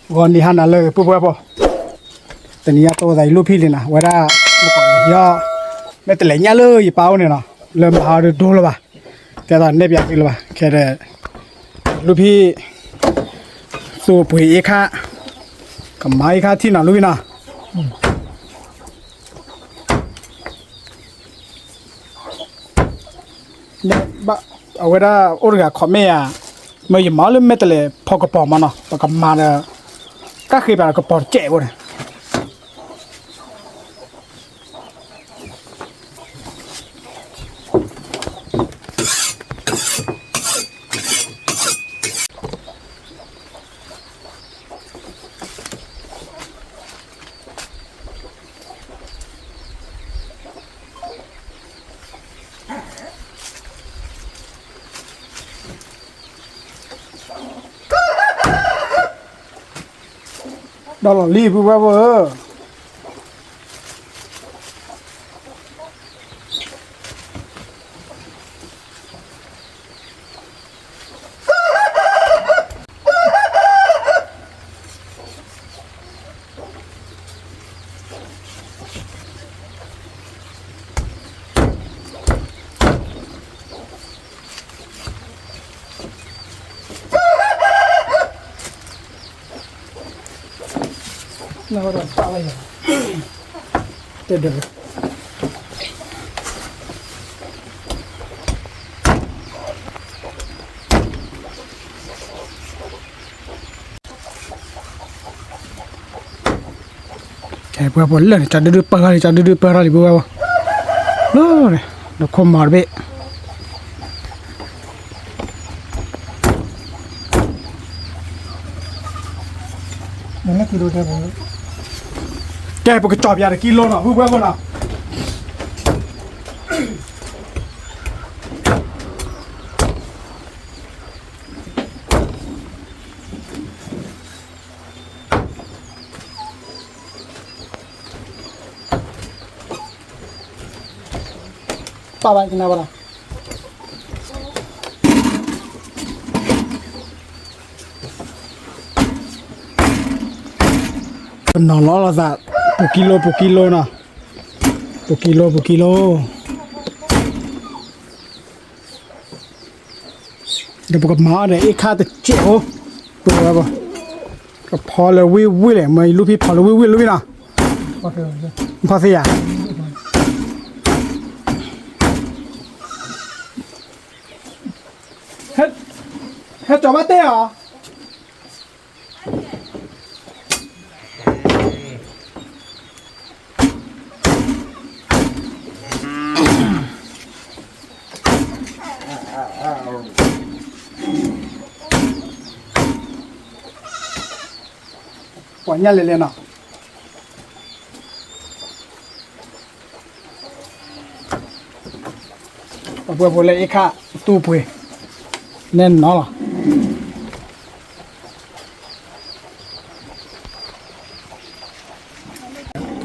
ဂီၤနံၤဟါနၤလၢအဂ့ၤ ပုၢ်ဝဲၢ်ဖိ, တနံၤညါတအိၣ်သးယလူၢ်ဖံလံနၤ ဝဲဒၣ် မ့ၢ်ကီးယီၤ မ့ၢ်တလဲၤညါလၢယပၢ်အိၣ်န့ၣ်နီၤ လၢမဟါဒိၣ်လၢၤဘၣ်, တဲသးနဲၣ်ပျးသုလၢၤဘၣ် ခဲဒီး လူၢ်ဖံ သူပှ့ၤအ့ခါ, ကမၤအ့ခါထံၣ်နီၤလူၢ်ဖံနီၤ အဝဲဒၣ်အိၣ်တဂၤ comment ဧါ, မ့ၢ်ယမၤလၢမဲာ်တလဲၤဖီကပီၤမးနီၤ ပကမၤဒီး ကၣ်ဃ့ပာ်ဒီးကပီၤတစဲးဖိန့ၣ် ဒီးလီၤလံ ပုၢ်ဝဲၢ်ဖိဧၢ ပှၤဖိလၢာ်န့ၣ် ကၠီဒုဒုပၢၢ်ထီၣ်လံ ကၠီဒုဒုပၢၢ်ထီၣ်လံ ပုၢ်ဝဲၢ်ဖိ, လၢာ်န့ၣ် ဒီးခိၣ်မၤတဘ့ၣ် ကဲ ပကကၠီၣ်ပၠးတကံလိနီၤ ပုၢ်ဝဲၢ်ဖိနီၤ. ပာ်ဘၣ်ကနၣ်ဘၣ်ဒီး ပနီၤလီၤလိာ်သး ပူၤကံလိ ပူၤကံလိနီၤ, ပူၤကံလိ ပူၤကံလိ ဒီးပကမၤအီၤဒီးအ့ၣ်ခါတစဲးဖိ, ပဝဲပှၤ, ကဖီလၢဝ့ၢ်ဝ့ၢ်လဲၣ်, မ့ၢ်လူၢ်ဖံဖီလၢဝ့ၢ်ဝ့ၢ်လၢဝ့ၢ်နီၤ, ဖီသ့ဧါ, ဟဲကၠီၤဘၣ်တဲအီၤ. ပှၤညၣ်လဲၤလဲၤနီၤ, ပှၤဖိလၢအ့ၣ်ခါ တူၢ်ပှ့ၤ နဲၣ်နီၤလီၤ.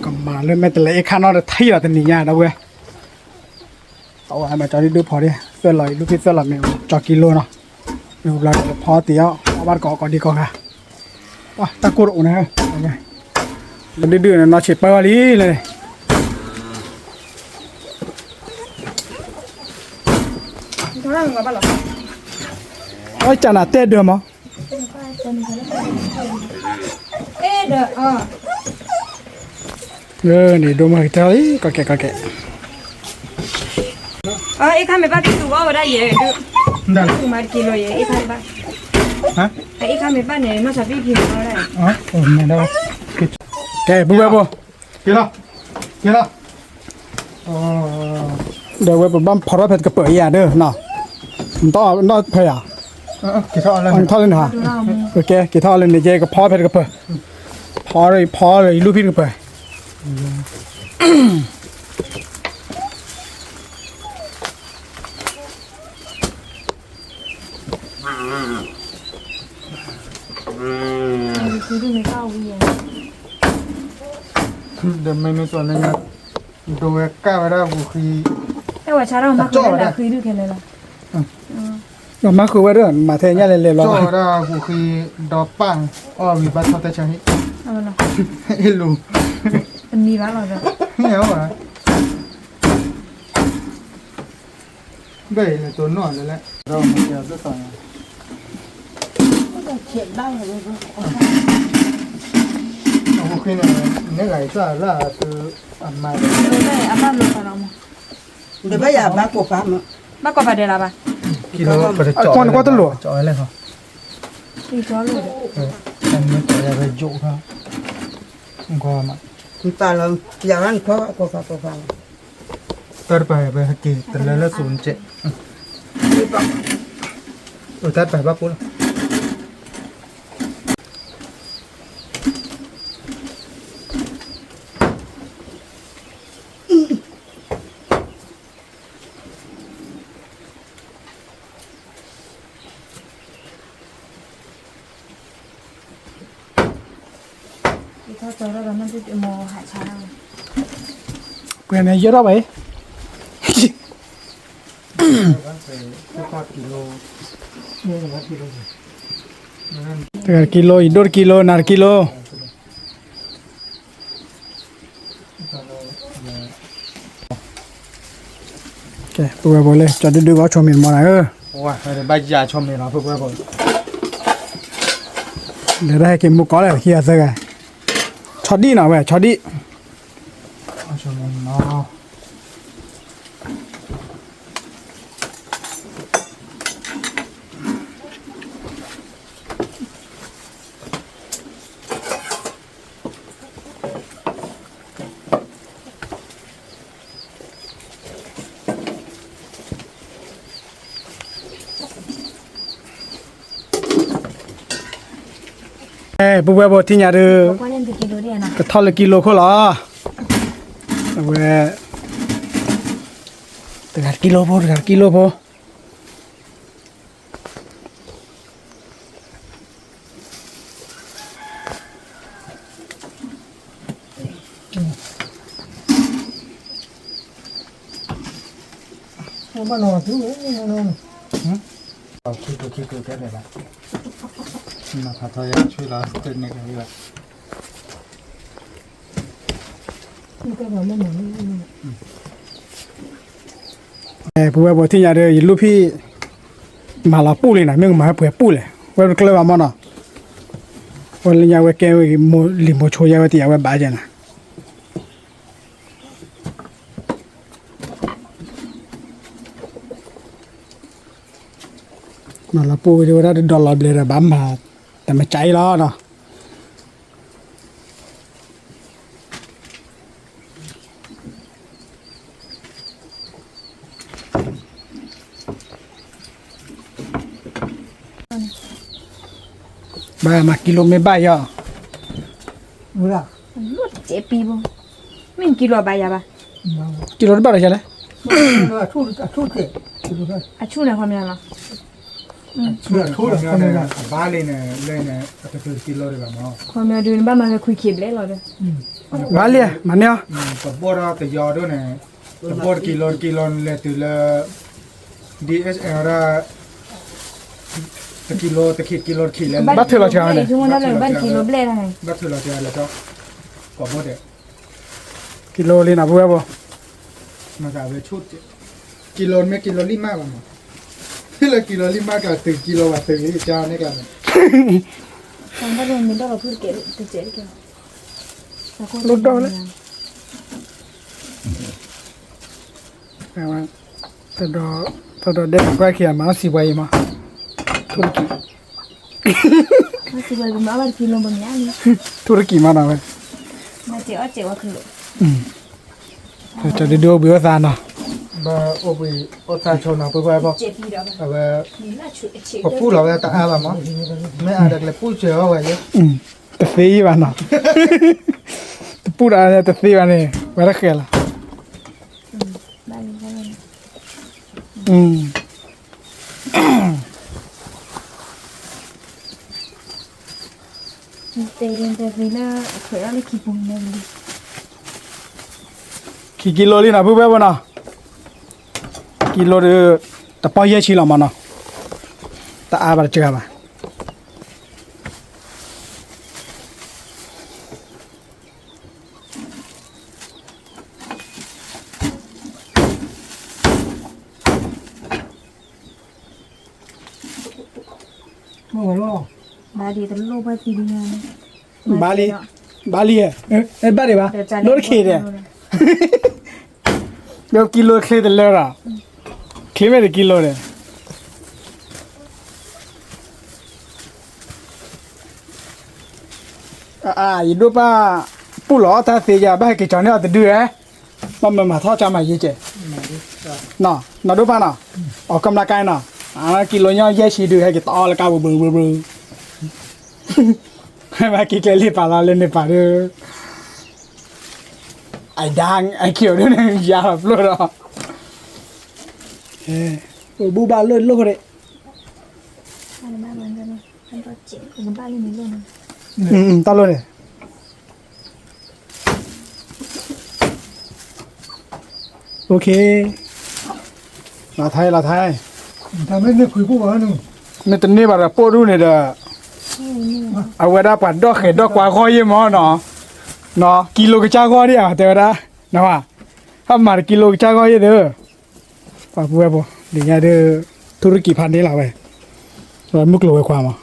ကမၤလၢမဲာ်တလဲအ့ၣ်ခါနီၤဒီးထံၣ်လီၤတနံၤညါဒီးဝဲ, အဝဲမၤကၠီဒုဒုဖီဒ့ၣ် သၢလီၤအံၤ လူၢ်ဖံသၢလီၤမ့ၢ်ကၠီကံလိနီၤ, မ့ၢ်ဘျီဒီးဖီတ့ၢ်အီၤ ဖီဘၣ်တကိးကိးဒံကိးဂၤ, တၢ်ကိၢ်တအိၣ်န့ၣ်, ဒုဒုန့ၣ်နီၢ်ဆံးပၢၢ်လံလၢ အကၢ်နၤတဲဒၢမး, န့ၣ်ဒိၣ်မးကတၢၢ်လံ ကီကဲကီကဲ, အ့ၣ်ခါမ့ၢ်ဘၣ်က့ၤသူၣ်ဘၣ်ဝဲဒၣ်ယဲၢ်ဒု, သူၣ်မၤတကံလိယဲၢ် အ့ၣ်ခါမ့ၢ်ဘၣ်, အ့ၣ်ခါမ့ၢ်ဘၣ်န့ၣ် နီၢ်စီၤပံဖံးမၤဝဲဒၣ်, ကဲ ပုၢ်ဝဲၢ်ဖိ, ကဲလီၤ, ကဲလီၤ. ဒီးဝဲပဘၣ်ဖီထီၣ်ဖဲတကပၤအံၤဧါဒီး, နတီၢ်ဖဲဧါ, ထီၣ်လၢန့ၣ်, ကဲ က့ၤထီၣ်လၢန့ၣ် ယဲကဖီဖဲတကပၤ, ဖီ, ဖီလၢယလူၢ်ဖံတကပၤ. ဒီးမ့မ့ၢ်စီၤန့ၣ် ဒိးဝဲကၢ်ဝဲဒၣ်ဂူာ်ဃံ, အဲၣ်ဝဲဆါထီၣ်မၤဃုာ်ဝဲဒၣ်ဂူာ်ဃံဒုးခဲလၢာ်လီၤ, မၤဃုာ်ဝဲဒၣ် မၤထဲညါလဲၤလဲၤလီၤ, ကၢ်ဝဲဒၣ်ဂူာ်ဃံဒီးပၢ်န့ၣ် အီၣ်မံၤဘၣ်ထီၣ်တၢ်ဆါဟံၣ်, အ့ၣ်လူ, တမံၤဘၣ်လီၤဒီး, မ့ၢ်အီၣ်ဘၣ်, ဘၣ်အံၤန့ၣ်တိၢ်နီၣ်လၢလဲၣ်, ဒီးမ့ၢ်ကဲသိးသိးန့ၣ်, အဃိန့ၣ် နဂၤအံၤလၢအသုအမါဒီး, အဘၣ်လိာ်သးဒီးမး, ဒီးဘၣ်ယၤဘၣ်ကိးဖးမး, ဘၣ်ကိးဖးဒဲးလၢၤဘၣ်, ကံလိ ကတကၠီၣ်ကွၢ်တလိာ်, ကၠီၣ်ဝဲလဲၣ်, ကၠီၣ်ဝဲယိးခါ, ပာ်လီၤ, ယၤရၣ်နခွါကိးဖးကိးဖး, တၢ်တပၤယၤပဟဲက့ၤတလၢလၢစိၤနကဲး, အတၢ်တပၤဘၣ်ပိၢ်လီၤ. ကွဲးန့ၣ်ယဲၢ်ထီၣ်ဘၣ်အံၤ, တဂၤတကံလိ, ယဒိၣ်တကံလိ, နၤတကံလိ. ကဲ ပုၢ်ဝဲၢ်ဖိလၢ ကၠီဒုဒုကီၢ်ဆိမ့ၤမီၤနၤဧၢ, ဘၣ်ယၤဆိမ့ၤလီၤ ပုၢ်ဝဲၢ်ဖိ, ဒီးတၢ်ဟဲက့ၤမူကီးလၢဟံၣ်အသၢဂၤ, ဆီဒံၣ်နီၤဝဲ ဆီဒံၣ် ပုၢ်ဝဲၢ်ဖိထံၣ်ညါဒုး, ကထီၣ်လၢကံလိခိၣ်လီၤ, အဝဲ, တဂၤတကံလိဖိ တဂၤတကံလိဖိ. ပုၢ်ဝဲၢ်ဖိထံၣ်ညါဒီး ယလူၢ်ဖံၣ် မၤလီၤပူၣ်လံနီၤ, မ့ၢ်ကမၤဝဲပှဲၤပူၣ်လဲၣ်, ဝဲတကျၢၢ်ဘၣ်မနီၤ, ဝဲလၢညါဝဲကဲဝဲလံာ်မိၤဆိယဲဝဲတယာ်ဝဲဘၣ်ကဲနီၤ. မၤလီၤပူၣ်ဝဲဒၣ်တဒီလီၤဘျဲၣ်ဒီး ဘၣ်မၤတမံၤကၠဲအံၤလီၤနီၤ. ဘၣ်မၤကံလိမ့ၢ်ဘၣ်ယီၤ, မ့ၢ်ကံလိဘၣ်ယၤဘၣ်, ကံလိတဘၣ်ဒီးယၤလဲၣ်, အဆူၣ်န့ၣ်ခီမီလီၤ, အဘၣ်လံန့ၣ် လၢန့ၣ် အတတုၤတကံလိတဂၤမး, ခီမီဒုးနဘၣ်မၤဝဲခွံခံဘျဲၣ်လီၤဒီး, ဘၣ်လံ မၤန့ၢ်အီၤ, ပဘိၣ်ဒီးတယီဒိၣ်န့ၣ်, ပဘိၣ်တကံလိတကံလိလဲၤတုၤလၢ ဒီး တကံလိတခံ တကံလိတခံလဲၣ်, ဘၣ်ထုးလီၤစှၤဝဲန့ၣ်, ဘၣ်ထုးလီၤစှၤလဲၣ်, ပဘိၣ်ဒဲး, ကံလိလံနီၤ ပုၢ်ဝဲၢ်ဖိ, မၤသးဝဲ ကံလိမ့ၢ်ကံလိလံၢ်မးဘၣ်မး, လၢကံလိလံၢ်မးကျါတုၤကံလိဘၣ်တုၤလံကါန့ၣ်ကျါန့ၣ်, လိၣ်ဒီၣ်လဲၣ်, တဒီးဒဲးကွၢ်ခံဂၤမၤစံးပှၤအံၤမး, ထိၣ်တကံၢ်, ထိၣ်တကံၢ်မးနီၤဝဲ, ကၠီဒုဒုအိၣ်ဘှံးအိၣ်သါနီၤ, အိၣ်ဘှံးအိၣ်သါဆိနီၤ ပုၢ်ဝဲၢ်ဖိ, အဝဲ, ပပူၣ်လီၤဝဲတအါဘၣ်မး, မ့ၢ်အါဒီးကလဲၤပူၣ်စၢၤအီၤဝဲယဲ, တသ့ဘၣ်နီၤ, တပူၣ်ဒီးတသ့ဘၣ်န့ၣ် ဝဲတဃဲၤလီၤ. ခံကံလိလံနီၤ ပုၢ်ဝဲၢ်ဖိနီၤ, ကံလိဒီး တပီၢ်ယဲၢ်ဆံလီၤမးနီၤ, တအါဘၣ်တစှၤဘၣ်. ဘၣ်လံ, ဘၣ်လံ, ဘၣ်ဒံးဘၣ်, ဒိၣ်တခ့ဒီး, ဒိၣ်ကံလိချ့တလၢဒီး, ချ့မ့ၢ်တကံလိဒီး ယဒိၣ်ပၢ် ပူၣ်လီၤအီၣ်တၢ်သ့ယၤ ဘၣ်ဟဲက့ၤကၠီန့ၢ်အီၤတဒုဧဲ, ဘၣ်မၤမၤထီၣ်ကၠီမၤယံၤကဲး, နီၢ်ဒိၣ်ပၢ်နီၤ, အီၣ်ကမျၢကါနီၤ, ကံလိညါယဲၢ်ဆံဒု ဟဲက့ၤတအီၣ်လၢကါဘှ့ဘှ့ဘှ့ဘှ့, မၤက့ၤကျဲလ့ပာ်လီၤလၢန့ၣ်ပာ်ဒီး, အဒါ အခံအိၣ်ဒ်န့ၣ် ယါလီၤပျိၢ်ဒီး, ပဘူၣ်ဘၣ်လိၣ်လိၣ်ဃိဒီး, တၢ်လိၣ်န့ၣ် လီၤထဲ လီၤထဲ, မ့ၢ်တန့ၢ်ဘၣ်ဒီးပိၢ်ဒူၣ်န့ၣ်ဒီး, အဝဲဒၣ်ပှၤဒီၣ်ဃဲၤဒီၣ်ကွါဂီၢ်ယ့ၢ်မးနီၤ, ကံလိကစၢ်ဂီၢ်ဒံးဧါ တဲဝဲဒၣ်, ဟဲမၤတကံလိကစၢ်ဂီၢ်ယ့ၢ်ဒီး, ပှၤပုၢ်ဝဲၢ်ဖိ ဒ်ညါဒီး, ထူရကံဖးန့ၢ်လီၤဝဲ, မုၢ်ကျိၤဝဲၤကွာ်မး ဆိၣ်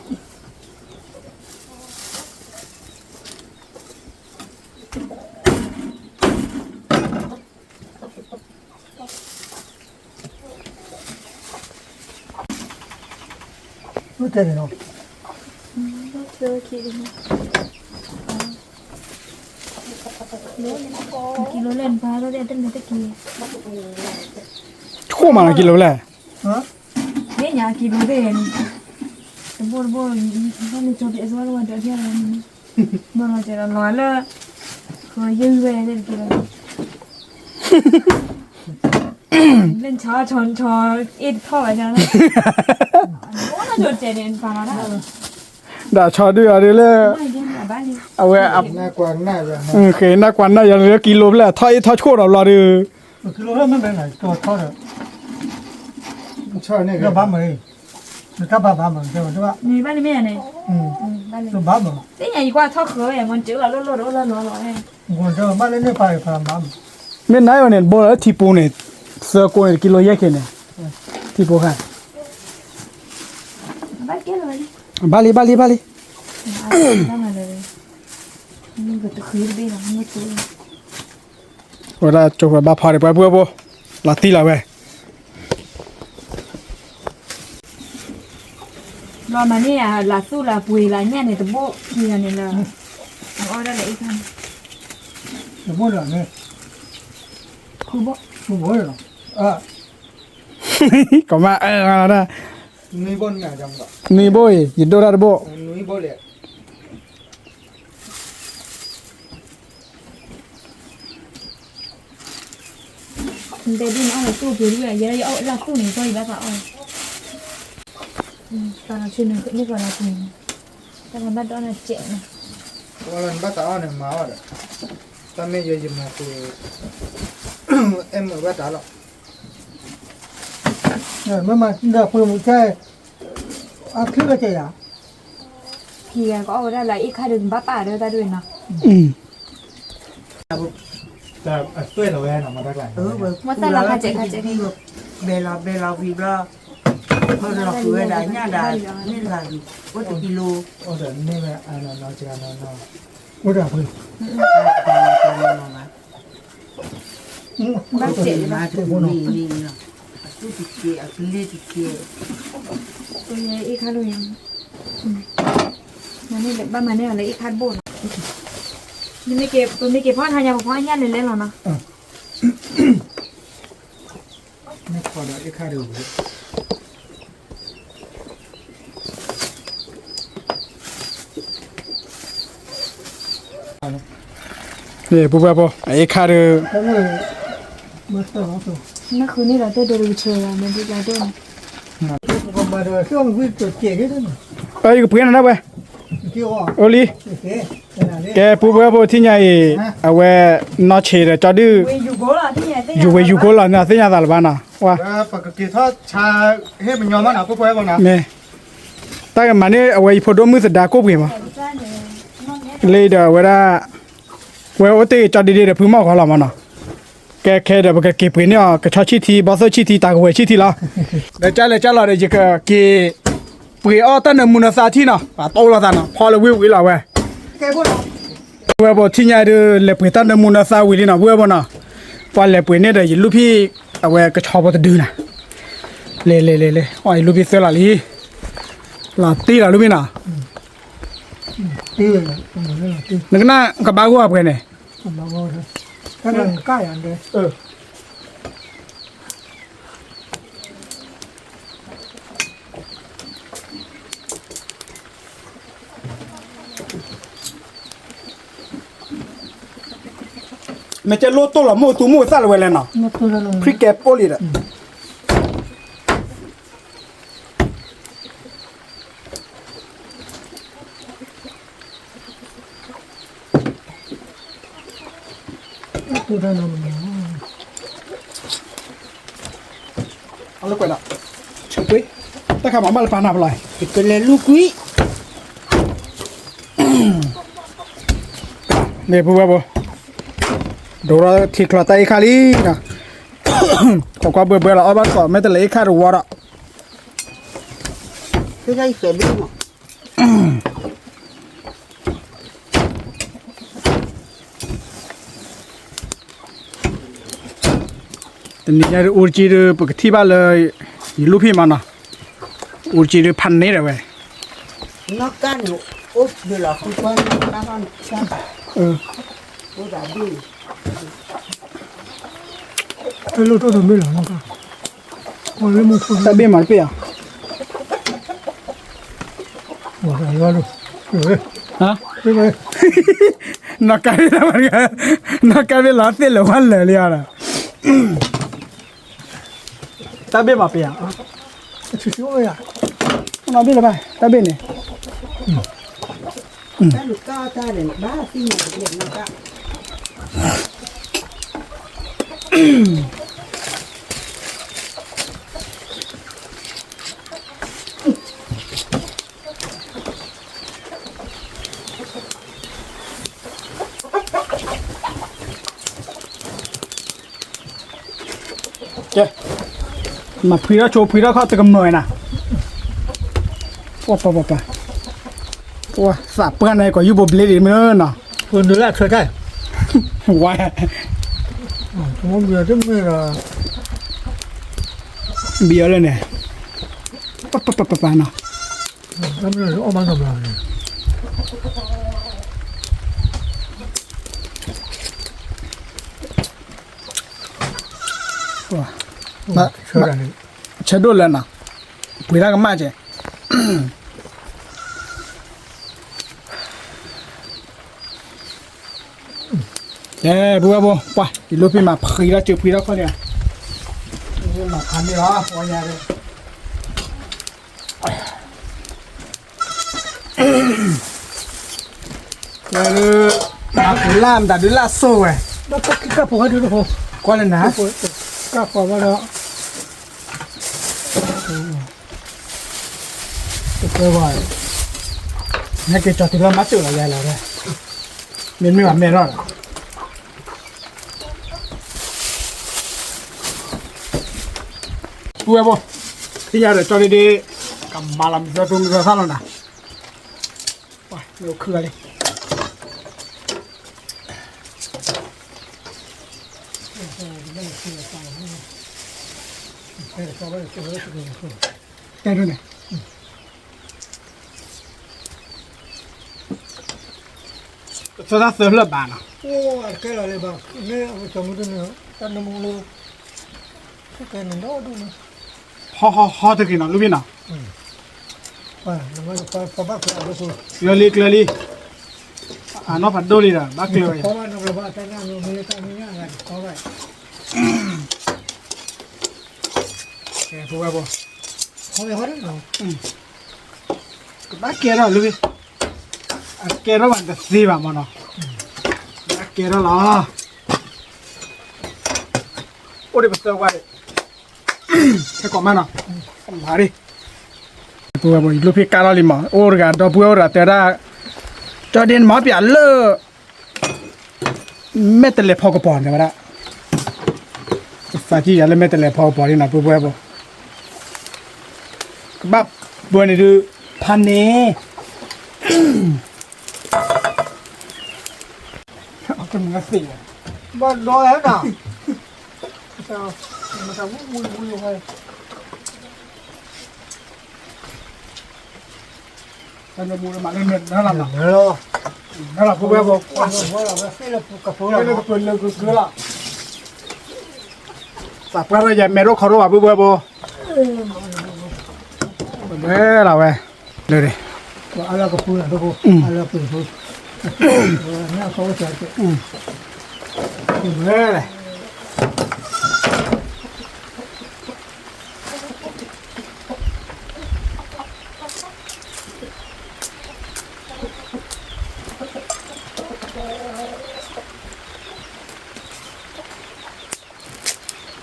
မးလၢကံလိလဲၣ်, မ့ၢ်ညါကံလိသ့ၣ်, တဘိတဘိ, ဘၣ်လၢကၠီပျဲအစီလၢဝဲဒီးဖျါလီၤန့ၣ်, ဘၣ်လီၤကဲဒီးလီၤလၢ, ဃိယုၢ်ဝဲသ့ၣ်တက့ၢ်လီၤ, လၢဆီဆီဆီ, အ့ၣ်တထီၣ်ဘၣ်ညါ, ဒၣ်ဆီဒုၣ်အီၤဒုးလၢ, အဝဲ, ဃ့နၢ်ကွၢ်နၢ်ယၤလၢကံလိဖျဲၣ် ထီၣ်အ့ၣ်ထီၣ်ဆိၣ်ဒီးဘျီဒုး, ဘၣ်မး, တဘၣ်ဘၣ်မး, ဘၣ်လံမ့ၢ်န့ၣ်, ဘၣ်လံ, သ့ၣ်ညါယကွၢ်ထီၣ်ဃုာ်ဝဲ မ့ၢ်တလီၤလိၣ်လိၣ်ဒီးအိၣ်လီၤလီၤဝဲ, ဘၣ်လၢန့ၣ်ပာ်ဖးမး, မ့ၢ်နၤအံၤန့ၣ် ဘိလၢထံပူၤန့ၣ်, သၢကိးန့ၣ် တကံလိယဲၢ်က့ၤန့ၣ်, ထံပူၤခါ, ဘၣ်လံ ဘၣ်လံ ဘၣ်လံ, ဝဲဒၣ်ကၠိပှၤဘၣ်ဖီဒီးပှၤပုၢ်ဝဲၢ်ဖိ, လီၤတံၢ်လီၤဝဲ လီၤမၤန့ၢ်ယၤ လၢသူၣ်လၢပှ့ၤလၢညၣ်န့ၣ် တဘိခံဂၤန့ၣ်လၢ, အီၣ်ဒၣ်လၢအ့ၣ်ခါန့ၣ်, တဘိလၢန့ၣ်, ဃုဘိ, ဃုဘိလီၤ, ကမၣ်အၢလီၤဒၣ်, နွံဘိအံၤ ယဒိၣ်တၢ်တဘိ, နွံဘိလီၤ တဲဒ်န့ၣ်အီၣ်လၢသူၣ်ပှ့ၤတဘိ ယဲယအီၣ်လၢသူၣ်န့ၣ် ကီၢ်ယဘၣ်သးအီၣ်, သးလီၤဆူန့ၣ် န့ၢ်ကီၢ်လီၤပှ့ၤန့ၣ်, တၢ်လီၤဘၣ်ဒီးနၤစဲးန့ၣ်, ဝဲလီၤနဘၣ်သးအီၣ်န့ၣ် မၤအီၣ်ဒီး, တၢ်မ့ၢ်ယဲယမၤပှ့ၤ, အဲၣ်မုာ်ဘၣ်တၢ်လီၤ, မ့ၢ်မၤဒီးပှ့ၤမုာ်ထဲ, အချံဘၣ်ကဲယၤ ခံဂၤကအီၣ်ဝဲဒၣ်လၢအ့ၣ်ခါဒီး ဘၣ်ပာ်ဒီးတၢ်ဒ်ဝဲနီၤ, အသွဲၣ်လီၤဝဲနီၤ မတၢ်ကျါ, မတၢ်လီၤခါစဲးခါစဲး, ဘဲလီၤဘဲလီၤဝံၤဘျီ, ဖၢလီၤဃုာ်ဝဲဒၣ်ညၣ်ဒၣ်, န့ၢ်လၢဒုး, အိၣ်တကံလိ, အိၣ်ဒီးန့ၢ်ဝဲအနီၤနီၤ, အိၣ်ဒီးပှ့ၤ ဘၣ်စဲးလီၤ, အသူၣ်တကဲး အကလ့တကဲး, အ့ၣ်ခါလိာ်ယၤ, ဘၣ်မၤန့ၢ်အီၤလၢအ့ၣ်ခါတဘိနီၤ, ပမ့ၢ်က့ၤဖီၣ်ထါညါ ပဖီၣ်ညၣ်လဲၤလဲၤလီၤနီၤ, မ့ၢ်ဖီၣ်ဒီးအ့ၣ်ခါဒီး ပူၤဖဲဖိ အအ့ၣ်ခါဒီး, နဃုန့ၢ်ဒီးတဲဒိးတကဆၢလီၤ မ့ၢ်ဒ်ကျါဒိၣ်န့ၣ်, အယကပှ့ၤနၤဒၣ်ဝဲ, အိၣ်လံ, ကဲပူၤဖဲဖိထံၣ်ညါအံၤ, အဝဲ, နီၢ်ဆံးဒီးကၠီဒုၣ်, ယူၤဝဲယူၤကိလီၤ နသ့ၣ်ညါသးလၢၤဘၣ်နီၤ, ဝဲ, မ့ၢ် တၢ်ကမၤန့ၢ်အဝဲယဖိဒိၣ်မုၣ်သဒါကိၣ်ပှ့ၤမး, လၢဒီးအဝဲဒၣ်, ဝဲအိၣ်တ့ၢ်ကၠီဒ့ဒ့ဒီးဖုမီၢ်ဂီၤလီၤမးနီၤ, ကဲခဲဒီးပကက့ၤပှ့ၤန့ၢ်အီၤ ကဆီဆံၣ်ထံ ဘီသိၣ်ဆံၣ်ထံ တၢ်ကဝဲၤဆံၣ်ထံလီၤ, ဒီးကၢ်လဲၤကၢ်လီၤဒီးယကက့ၤ, ပှ့ၤအီၣ်တၢ်နၢမူနၢသါထံၣ်နီၤ, ပှၤတိၢ်လိာ်သးနီၤ, ဖီလၢဝံၣ်ဝံၣ်လီၤဝဲ. ဝဲဘိထံၣ်ညါဒုး လဲၤပှ့ၤတၢ်နၢမူနၢသါဝံၤလံနီၤ, ဝဲဘိနီၤ. ပှၤလဲၤပှ့ၤန့ၢ်ဒီးယလူၢ်ဖံၣ် အဝဲကဆီဖိတဒုနီၤ. လဲၤလဲၤလဲၤလဲၤ, အီၣ်ယလူၢ်ဖံၣ်သၢလီၤလံ. လီၤတံၢ်လီၤလူၢ်ဖံၣ်နီၤ. နကနၣ်ကဘၣ်ဂိၢ်အပှဲၤန့ၣ် မ့ၢ်ကဲလိၣ်တိၢ်လီၤမိၢ်သူမိၢ်သၣ်လၢၤဝဲလဲၣ်နီၤ, ဖရံကဲပိၢ်လံဒီး အလၢကွဲးဒီး ဆၢကွ့ တၢ်ခါမၤဘၣ်လၢပာ်နၤပလီၢ် ယကလဲၤလူကွံာ် န့ၣ်ပူဝဲဘိ ဒိးထီၣ်ထံချီတၢ်အ့ၣ်ခါလံနီၤ, ခိးကွၢ်ဘှဲဘှဲလီၤ အီၣ်ဘၣ်သီၣ် မ့ၢ်တလဲၤအ့ၣ်ခါတဝီဒီး တနံၤညါဒုး အူတကံဒုး ပကထံၣ်ဘၣ်လၢ ယလူၢ်ဖံၣ်မးနီၤ, အူတကံဒုးဖးန့ၣ်ဒၣ်ဝဲ, နီၢ်ကါန့ၣ် အိၣ်ဖျိလီၤ ဃုကွၢ်နီၢ်ကါဘၣ်န့ၣ် တၢ်ဘ့ၣ်မၤတပ့ၢ်ဧါ, နီၢ်ကါဘ့ၣ်လီၤ နီၢ်ကါဘ့ၣ်လီၤသ့ၣ်လၢၤဝဲလၢာ်လံဧါဒီး တၢ်ဘ့ၣ်မၤပ့ၢ်ဧါ, နီၢ်ဘ့ၣ်လၢၤဘၣ် တၢ်ဘ့ၣ်န့ၣ် ကဲ, မၤဖှံထီၣ်ဆိဖှံထီၣ်ခီၣ်တကမၢၢ်နၤ, ပှၤပှၤပှၤပှၤ, ပှၤသးပှၢ်န့ၣ် ကိးယူၢ်ဘိဘျ့ဒံးမ့ၢ်နီၤ, ပနုာ်လၢအထွဲတၢ်, ဝါ, မ့ၢ်တမ့ၢ်ဒီး, ဘံအီၤလၢန့ၣ်, ပှၤပှၤပှၤပှၤနီၤ တၢ်မ့ၢ်အီၣ်ဘၣ်နီတဘျီန့ၣ်, ဆၢဒိၣ်လၢနီၤ, ပှ့ၤတၢ်ကမၣ်ကဲ, ကဲ ပူဝဲဖိ ပှၤ ယလူၢ်ဖံၣ်မၤဖှံထီၣ်စၢဖှံထီၣ်ခီၣ်လံဧါ, မၤဖးန့ၢ်လီၤ ပှၤညါဒီး ဝဲဒုး မၤဖှံလၢ်မတၤဒုးလၢ်စိဝဲ, ကၢ်ဖီဝဲဒုးတဖိ, ကွၢ်လၢနၤ, ကၢ်ဖီဝဲဒီး တၢ်ဘၣ်, နက့ၤကၠီၤတုၤလၢမၤစၢၤလီၤယၤလီၤ, မ့မ့ၢ်ဘၣ်မဲထီၣ်ဒီး ပူဝဲဖိ, သ့ၣ်ညါဒီးကၠီဒ့ဒ့, ကမၤလီၤမုၢ်သီတိၤမုၢ်သီသၣ်လီၤနၤ, ပှၤ မ့ၢ်အိၣ်ခုၣ်ဂၤလံ, တဲဒိၣ်န့ၣ် ပသၢတၢ်သၢဖျၢၣ်ဘၣ်နီၤ, အိၣ်အကဲလီၤလံဘၣ်, မ့ၢ်အကမူတန့ၣ် တၢ်နမူလၢ ကဲန့ၣ်ဒီဒူၣ်န့ၣ်, ဟီဟီဟီတဂ့ၤနီၤ လူၢ်ဘ့ၣ်နီၤ, ကျၢၤလံကျၢၤလံ, အနီၢ်ဖးဒိၣ်လံဒီး ဘၣ်ကျၢၤဝဲ, ကဲ ဖိဝဲဖိ ကဘၣ်ကဲထီၣ်လၢ, အကဲထီၣ်ဘၣ်တသ့ဘၣ်မနီၤ, ဘၣ်ကဲထီၣ်လီၤ, အိၣ်ဒံးပသၢဝါဒံး, ဟဲကိးမးနီၤ, မၤဒံး, ဖိဝဲဖိ ယလူၢ်ဖံၣ်ကၢ်ထီၣ်လံမး အိၣ်တဂၤဒီပုၢ်ဝဲၢ်အိၣ်တဂၤတဲဒၣ်, ကၠီဒ့နမၤပၠးလၢ မဲာ်တလဲၤဖီကပီၤန့ၣ်ဝဲဒၣ်, သးကံၢ်ယၤလၢမဲာ်တလဲၤဖီကပီၤဒ်နီၤ ပှဲၤပှဲၤဖိ, ကဘၣ်ပှဲၤန့ၣ်ဒုး ဖးန့ၣ်, ဘၣ်ဒီးဟဲဒၣ်, မတၤဝံၣ်ဝံၣ်ဝံၣ်ဝဲ, တၢ်နမူမၤလၢနလီၤ, နလီၤဖိဝဲဖိ, လၢကပၢၤလၢကကၢလီၤ, သးပှၢ်ထီၣ်ယမဲာ်ဒိၣ်ခီဒိၣ်ဘၣ် ဖိဝဲဖိ, ပဝဲလီၤဝဲ, လၢ, အလၢကပူၤလၢ, အလၢပူၤ, ဝဲ,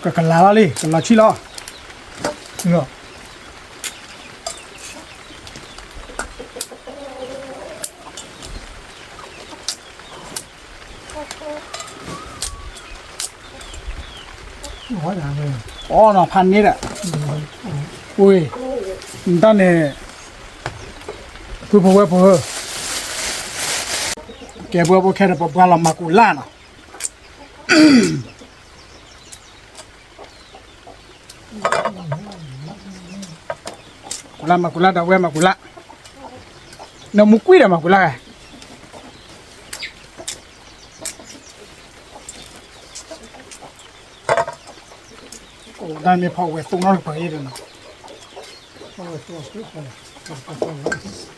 ကကလၤလီၤလံ ကလီၤဆံၣ်လီၤ, အီနီၤဖးန့ၣ်ဒီး, ဝ့ၢ်, နတၢ်န့ၣ်, ပုၢ်ဖိဝဲၢ်ဖိဧၢ, ကဲဖိဝဲၢ်ဖိခဲဒီးပပှၤလီၤမၤကူးလၢ်နီၤ, ကူးလၢ်မၤကူးလၢ် ဒီးဝဲမၤကူးလၢ်, နမူကွံာ်ဒီးမၤကူးလၢ်ဂၤ အိၣ်ဒၣ်မ့ၢ်ဖီဝဲသူၣ်နီတပၤအံၤဒီးနီၤ,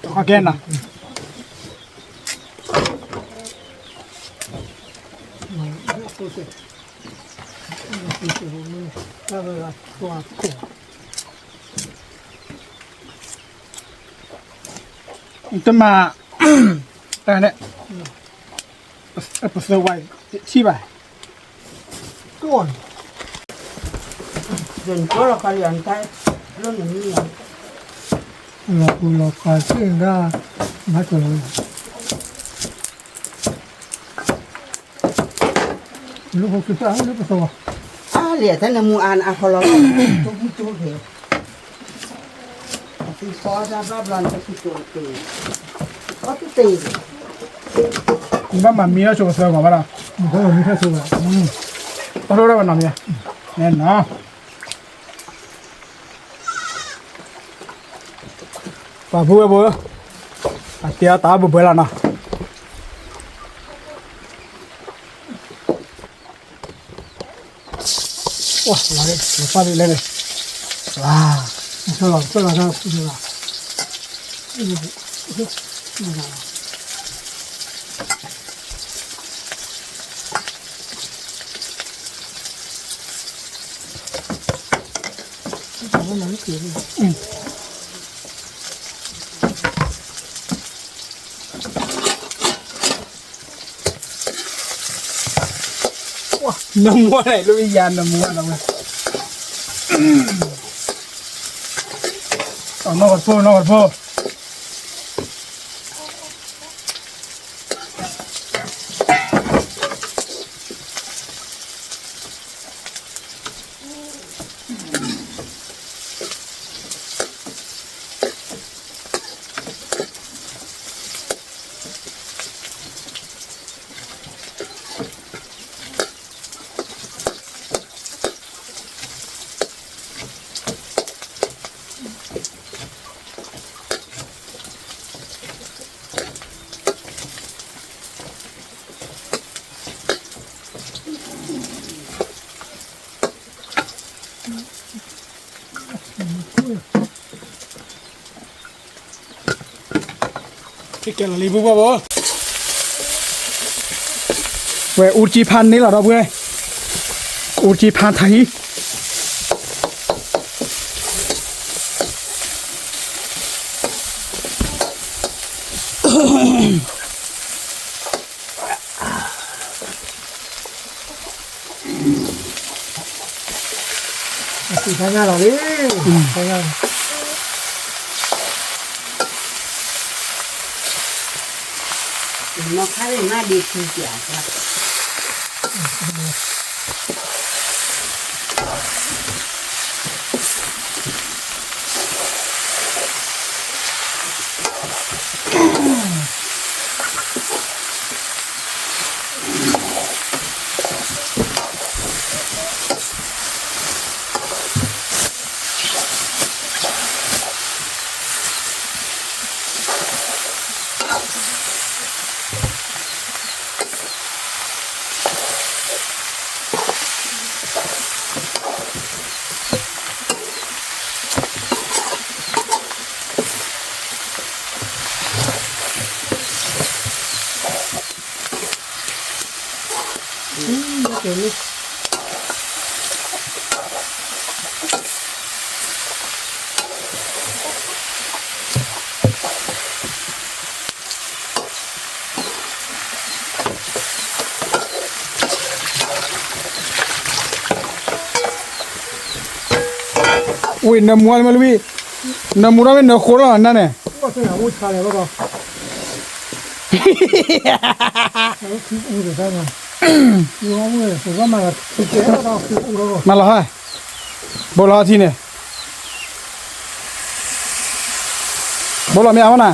တခီကဲနီၤ, တမၤ, တၢ်န့ၣ်, ပသၢဝါထံၣ်ဘၣ်, လီၤပူၤလီၤခါသ့ၣ်ဒၣ်, မၤကလီၤ, လၢပသၢ, လၢပသၢ, အါလံ တၢ်နမူအါန့ၣ် အဟီလီၤလီၤ, တိၢ်မူတိၢ်ဖဲ နဘၣ်မၤမံလီၤဆိကသၢမးဘၣ်ဒီး, ဘၣ်မၤမံထီၣ်ဆိဘၣ်, တၢ်ဖျိထီၣ်ဘၣ်နီၤမံ, ပှၤပုၢ်ဝဲၢ်ဖိ, အတဲအီၤတၢ်ဘၢဘၢလီၤနီၤ, ဝါ, လီၤ, လီၤပၢ်လၢလဲၣ်န့ၣ်, လီၤ, လီၤ, လီၤ, နမူန့ၣ် လၢယၤနမူလီၤဝဲ, နီၢ်ကဖိ နီၢ်ကဖိ ကဲလီၤလံ ပုၢ်ဝဲၢ်ဖိ, ဝဲအူကၠံဖါန့ၣ်လီၤဒီပုၢ်ဝဲၢ်, အူကၠံဖါထါဟံၣ် အသံၣ်ဖးညၣ်လီၤလံ, ဖးညၣ်လီၤ, နီၢ်ခါန့ၣ်မ့ၢ်ဒ့ခံကၠး, ဝံၤနမူလၢမ့ၢ်လၢဝံၤ, နမူထီၣ်မ့ၢ်နဃိလီၤနၢ်န့ၣ်, မၤလီၤဟဲ, ဘိလီၤထံန့ၣ်, ဘိလီၤမ့ၢ်အါမးနၤ,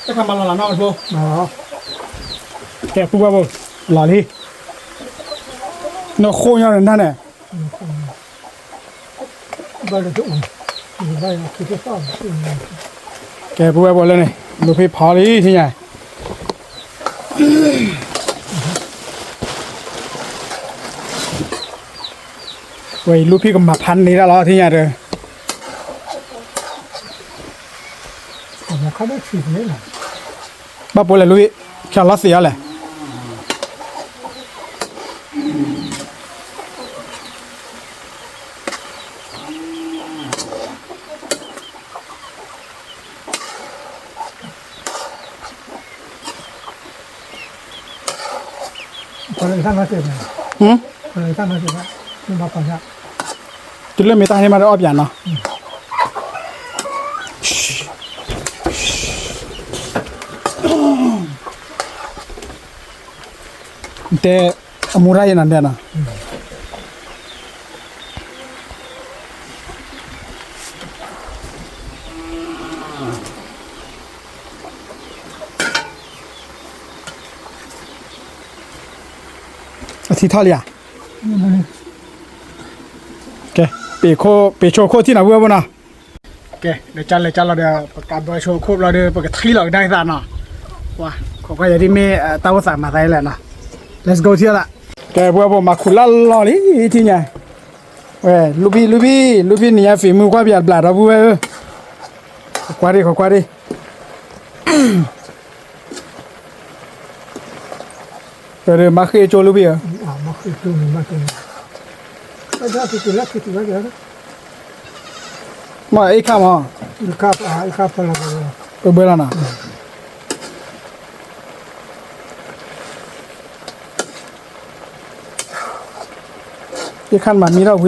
တၢ်ခါမၤလီၤလၢနီၢ်ကဖိ, ကဲပူဝဲဘိ, လီၤလံ, နဃိညီနနၢ်န့ၣ်, ကဲပူဝဲဘိလၢန့ၣ်, လူၤဖံဖီလံထံၣ်ညါ, ဝဲအံၤလူၤဖံကမၤဖးန့ၢ်တၢ်လီၤထံၣ်ညါဒီး ဘၣ်ပိလဲၣ်လူၤ, ဆၣ်လီၤသ့ၣ်အီၤလဲၣ်. တုၤလၢမ့ၢ်တၢ်ဟဲမးဒီးအီၣ်ပၠးနီၤ. တဲအမူရၣ်ယဲနီၤတဲနီၤ. အထံထီၣ်လံဧါ. ကဲ, ပ့ၤခိၣ်, ပ့ၤဆိခိၣ်ထံၣ်နီၤ ပုၢ်ဝဲၢ်ဖိနီၤ. ကဲ, ဒီးကလဲၤကလီၤဒီး ပကဘၢဆိခိၣ်ဘျီဒီး ပကထံၣ်လီၤကဒါက့ၤသးနီၤ. ပှၤ, ခိးကွၢ်ယၤဒ်မ့ၢ်တၢ်အိၣ်သးမၤသးလၢနီၤ. Let's go ထံၣ်လၢ. ကဲ, ပုၢ်ဝဲၢ်ဖိ မၤခူၣ်လၢလီၢ်လံထံၣ်ညါ. ဝဲ, လူၤဖံ, လူၤဖံ, လူၤဖံန့ၣ်ညါ ဖံးမုၢ်ကွၢ်ပယၤတဘျးဒီး ပုၢ်ဝဲၢ်ဧၢ. ခိးကွၢ်ဒံး, ခိးကွၢ်ဒံး. မၤဃ့အကၠိလူၤဖံဧၢ. မ့ၢ်အ့ၣ်ခါမး, ပဘၢလီၤနီၤ. အ့ၣ်ခါမးမံထီၣ်ဝံၤလံ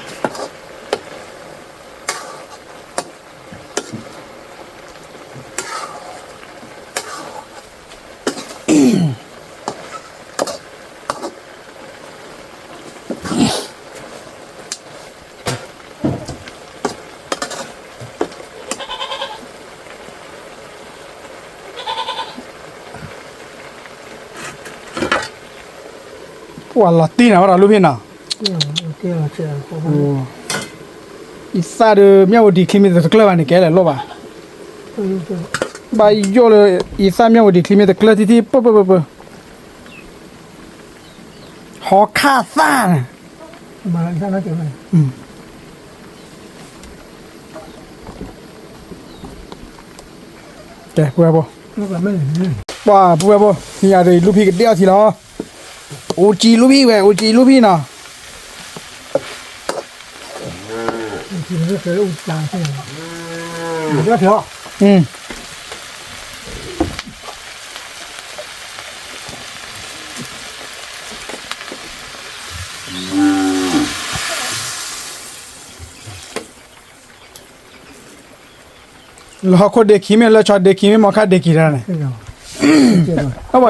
ဒီး ပှၤလီၤတံၢ်နၤဘၣ်ဒီးလူၤဖံနီၤ. အံသၣ်ဒီး မၠၣ်ဝတံၤချံမ့ၢ်တကျၢၢ်ဘၣ်န့ၣ် ကဲလဲၣ်လိၣ်ဘၣ်. ဘၣ်ယိၣ်လၢ အံသၣ်မၠၣ်ဝတံၤချံမ့ၢ်တကျၢၢ်ထံထံ ပၢပၢပၢပၢ ဟီခၣ်သၣ်န့ၣ်. ကဲ ပုၢ်ဝဲၢ်ဖိ, ပှၤပုၢ်ဝဲၢ်ဖိ, ဟံၣ်ယၤဒီးလူၤဖံကဒဲအီထံလီၤ. အိၣ်ကံလူၤဖံဝဲ, အိၣ်ကံလူၤဖံနီၤ. လၢဟီၣ်ခိၣ်ဒ့ခံ မ့ၢ်လၢဆီဒ့ခံ မ့ၢ်မီခါဒ့ခံတၢ်န့ၣ်, အဘၣ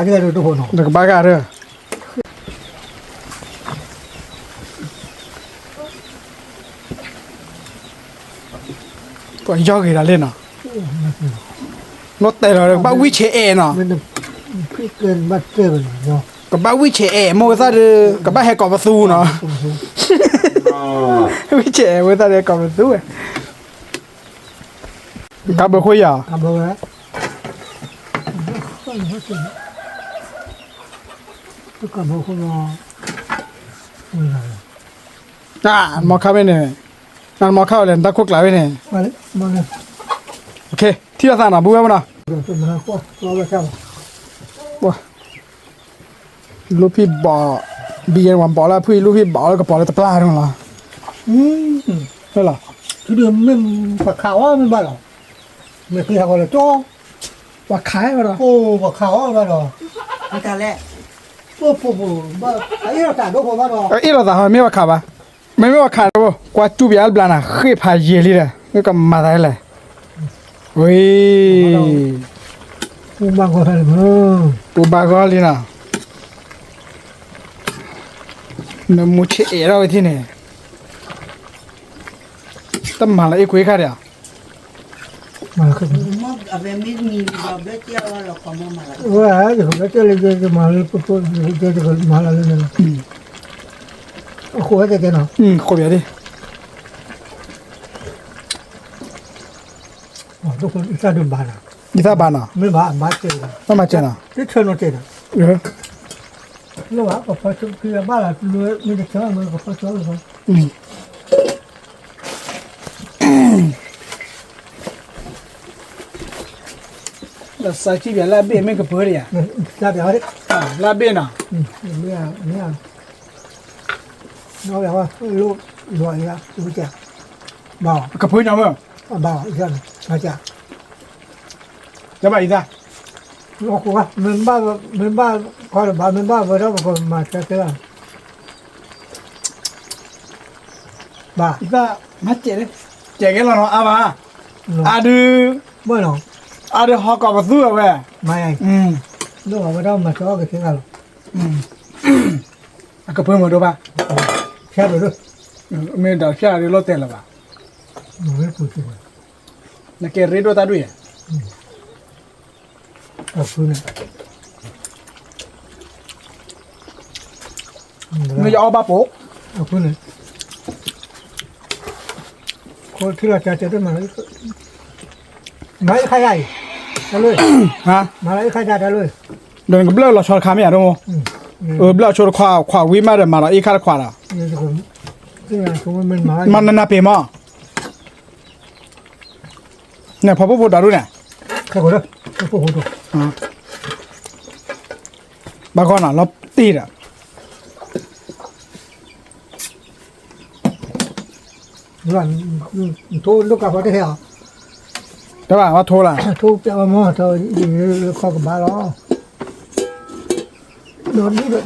်ကညီဒ့ခံဘၣ်. တကဘၣ်ကဒီး. ပှၤယီၢ်ဂ့ၤဒီးလံနီၤ, လီၤတဲာ်လီၤ ကဘၣ်ဝံၣ်ဆဲးအဲၣ်နီၤ, ကဘၣ်ဝံၣ်ဆဲးအဲၣ် မိၢ်ဝဲသၣ်ဒီး ကဘၣ်ဟဲကိးပသူနီၤ, ဝံၣ်ဆဲးအဲၣ် မိၢ်ဝဲသၣ်ဒီးကိးပသူဝဲ, ကဘၣ်ဃိယၤ တၢ်မီခါဝဲန့ၣ်, နမီခါဝဲလဲၣ် နတၢ်ခိၣ်ကျးဝဲန့ၣ်, ထံၣ်လိာ်သးနီၤ ဘူဝဲမနီၤ, လူဖံဘီၣ်, ဘံယဲၢ်ဝဲဘီၣ်လၢ ဖုအံၤလူဖံဘီၣ်လၢကပီၤလၢတပျၢ်ဒိၣ်လီၤ, ဟဲလီၤ, ပှၤခးအီၣ်မ့ၢ်ဘၣ်လီၤ, မ့ၢ်က့ၤဟးဂီၤလၢကၠီ ပှၤခးဝဲဒီး, ပှၤခးအီၣ်ဘၣ်ဒီး, အ့ၣ်လိာ်သးဟီ မ့ၢ်ပှၤခးဘၣ်, မ့မ့ၢ်ပှၤခးဒီး ကွၢ်စူၣ်ပယါလၢဘျါနၤ ဃ့ၢ်ဖးယံာ်လံဒီး မ့ၢ်ကမၤသးလဲၣ်, ဝံၤ, ပူဘၣ်ဂီၢ်လံနီၤ, နမူဆဲးအဲၣ်ထီၣ်ဝဲထံၣ်န့ၣ်, တမၤလၢအ့ၣ်ကွ့ခါဒီး ဝဲ ယကဘၣ်တဲလၢယကမၤလၢပဖိ ယကမၤလၢလၢန့ၣ်လီၤ, အဃိဝဲတဲတဲနီၤ, ဃိပယါဒ်, ယသၣ်ဒုးဘၣ်နီၤ, ယသၣ်ဘၣ်နီၤ, မ့ၢ်ဘၣ်ဘၣ်တဲ, ဘၣ်မၤစၢၤနီၤ, တဆၢနီၤတဲနီၤ, လၢဘၣ် ပဖီဆိခံဘၣ်လီၤ မ့ၢ်တဆၢမ့ၢ်ပဖီဆိလီၤ, ဒီးစးကံၣ်ပျးလၢအဘ့ၣ်မ့ၢ်ကပၢတယၤ, လၢအဘ့ၣ်နီၤ, မ့ၢ်, မ့ၢ်, ကဖၢညီမ့ၢ်, ဘၣ်, ဘၣ်အံသၣ်, မ့ၢ်ဘၣ်, မ့ၢ်ဘၣ်ခီတဘၣ် မ့ၢ်ဘၣ်ဝဲဒၣ်ပကမၤစၢၤတဲလီၤ ဘၣ်, မၤစဲး, စဲးကဲလီၤနီၤ အါဘၣ်, အါဒုး, အါဒုးဟီကိးပသူအဝဲ, မၤယၤအံၤ, ဒ်ဝဲဒၣ်မၤစၢၤအီၣ်ကသ့လီၤ, အကပၢမုာ်ဒိၣ်ဘၣ်, ဖျါဒိၣ်ဒိၣ်, မ့ၢ်ဒီးဖျါဒိၣ်လီၤတဲာ်လၢၤဘၣ်, နကဲရ့ဒိၣ်တၢ်ဒိၣ်ယဲၢ် မ့ၢ်ယအီၣ်ဘၣ်ပိာ်, အဃိန့ၣ်, ခိၣ်ထံလီၤစၢ်တဲတမၤလၢ, မၤလၢခါယၤအံၤ, တၢ်လၢ, မၤလၢအ့ၣ်ခါယၤတၢ်လၢ, ဒီးနကဘျၢၣ်လီၤဆီတခါမ့ၢ်ဧါဒိၣ်, ဘျၢၣ်အဆိတခွါ ခွါဝံၤမးဒီးမၤလီၤအ့ၣ်ခါတခွါဒီး, မၤနနၢ်ပ့ၤမး န့ၣ် ဖီဖိဖိဒိးဒူၣ်န့ၣ်, ဘၣ်ဂီၢ်နီၤ လီၤတံၢ်ဒီး, ထိၣ်ဒိၣ်ကးဖီတဟဲအီၤ, တဘၣ်ဘၣ်ထိၣ်လၢ, ထိၣ်ပျဲဝဲမီၢ် လၢခီကဘၣ်လီၤ, ဒီးဒူၣ်ဒီးဒီး, လၢ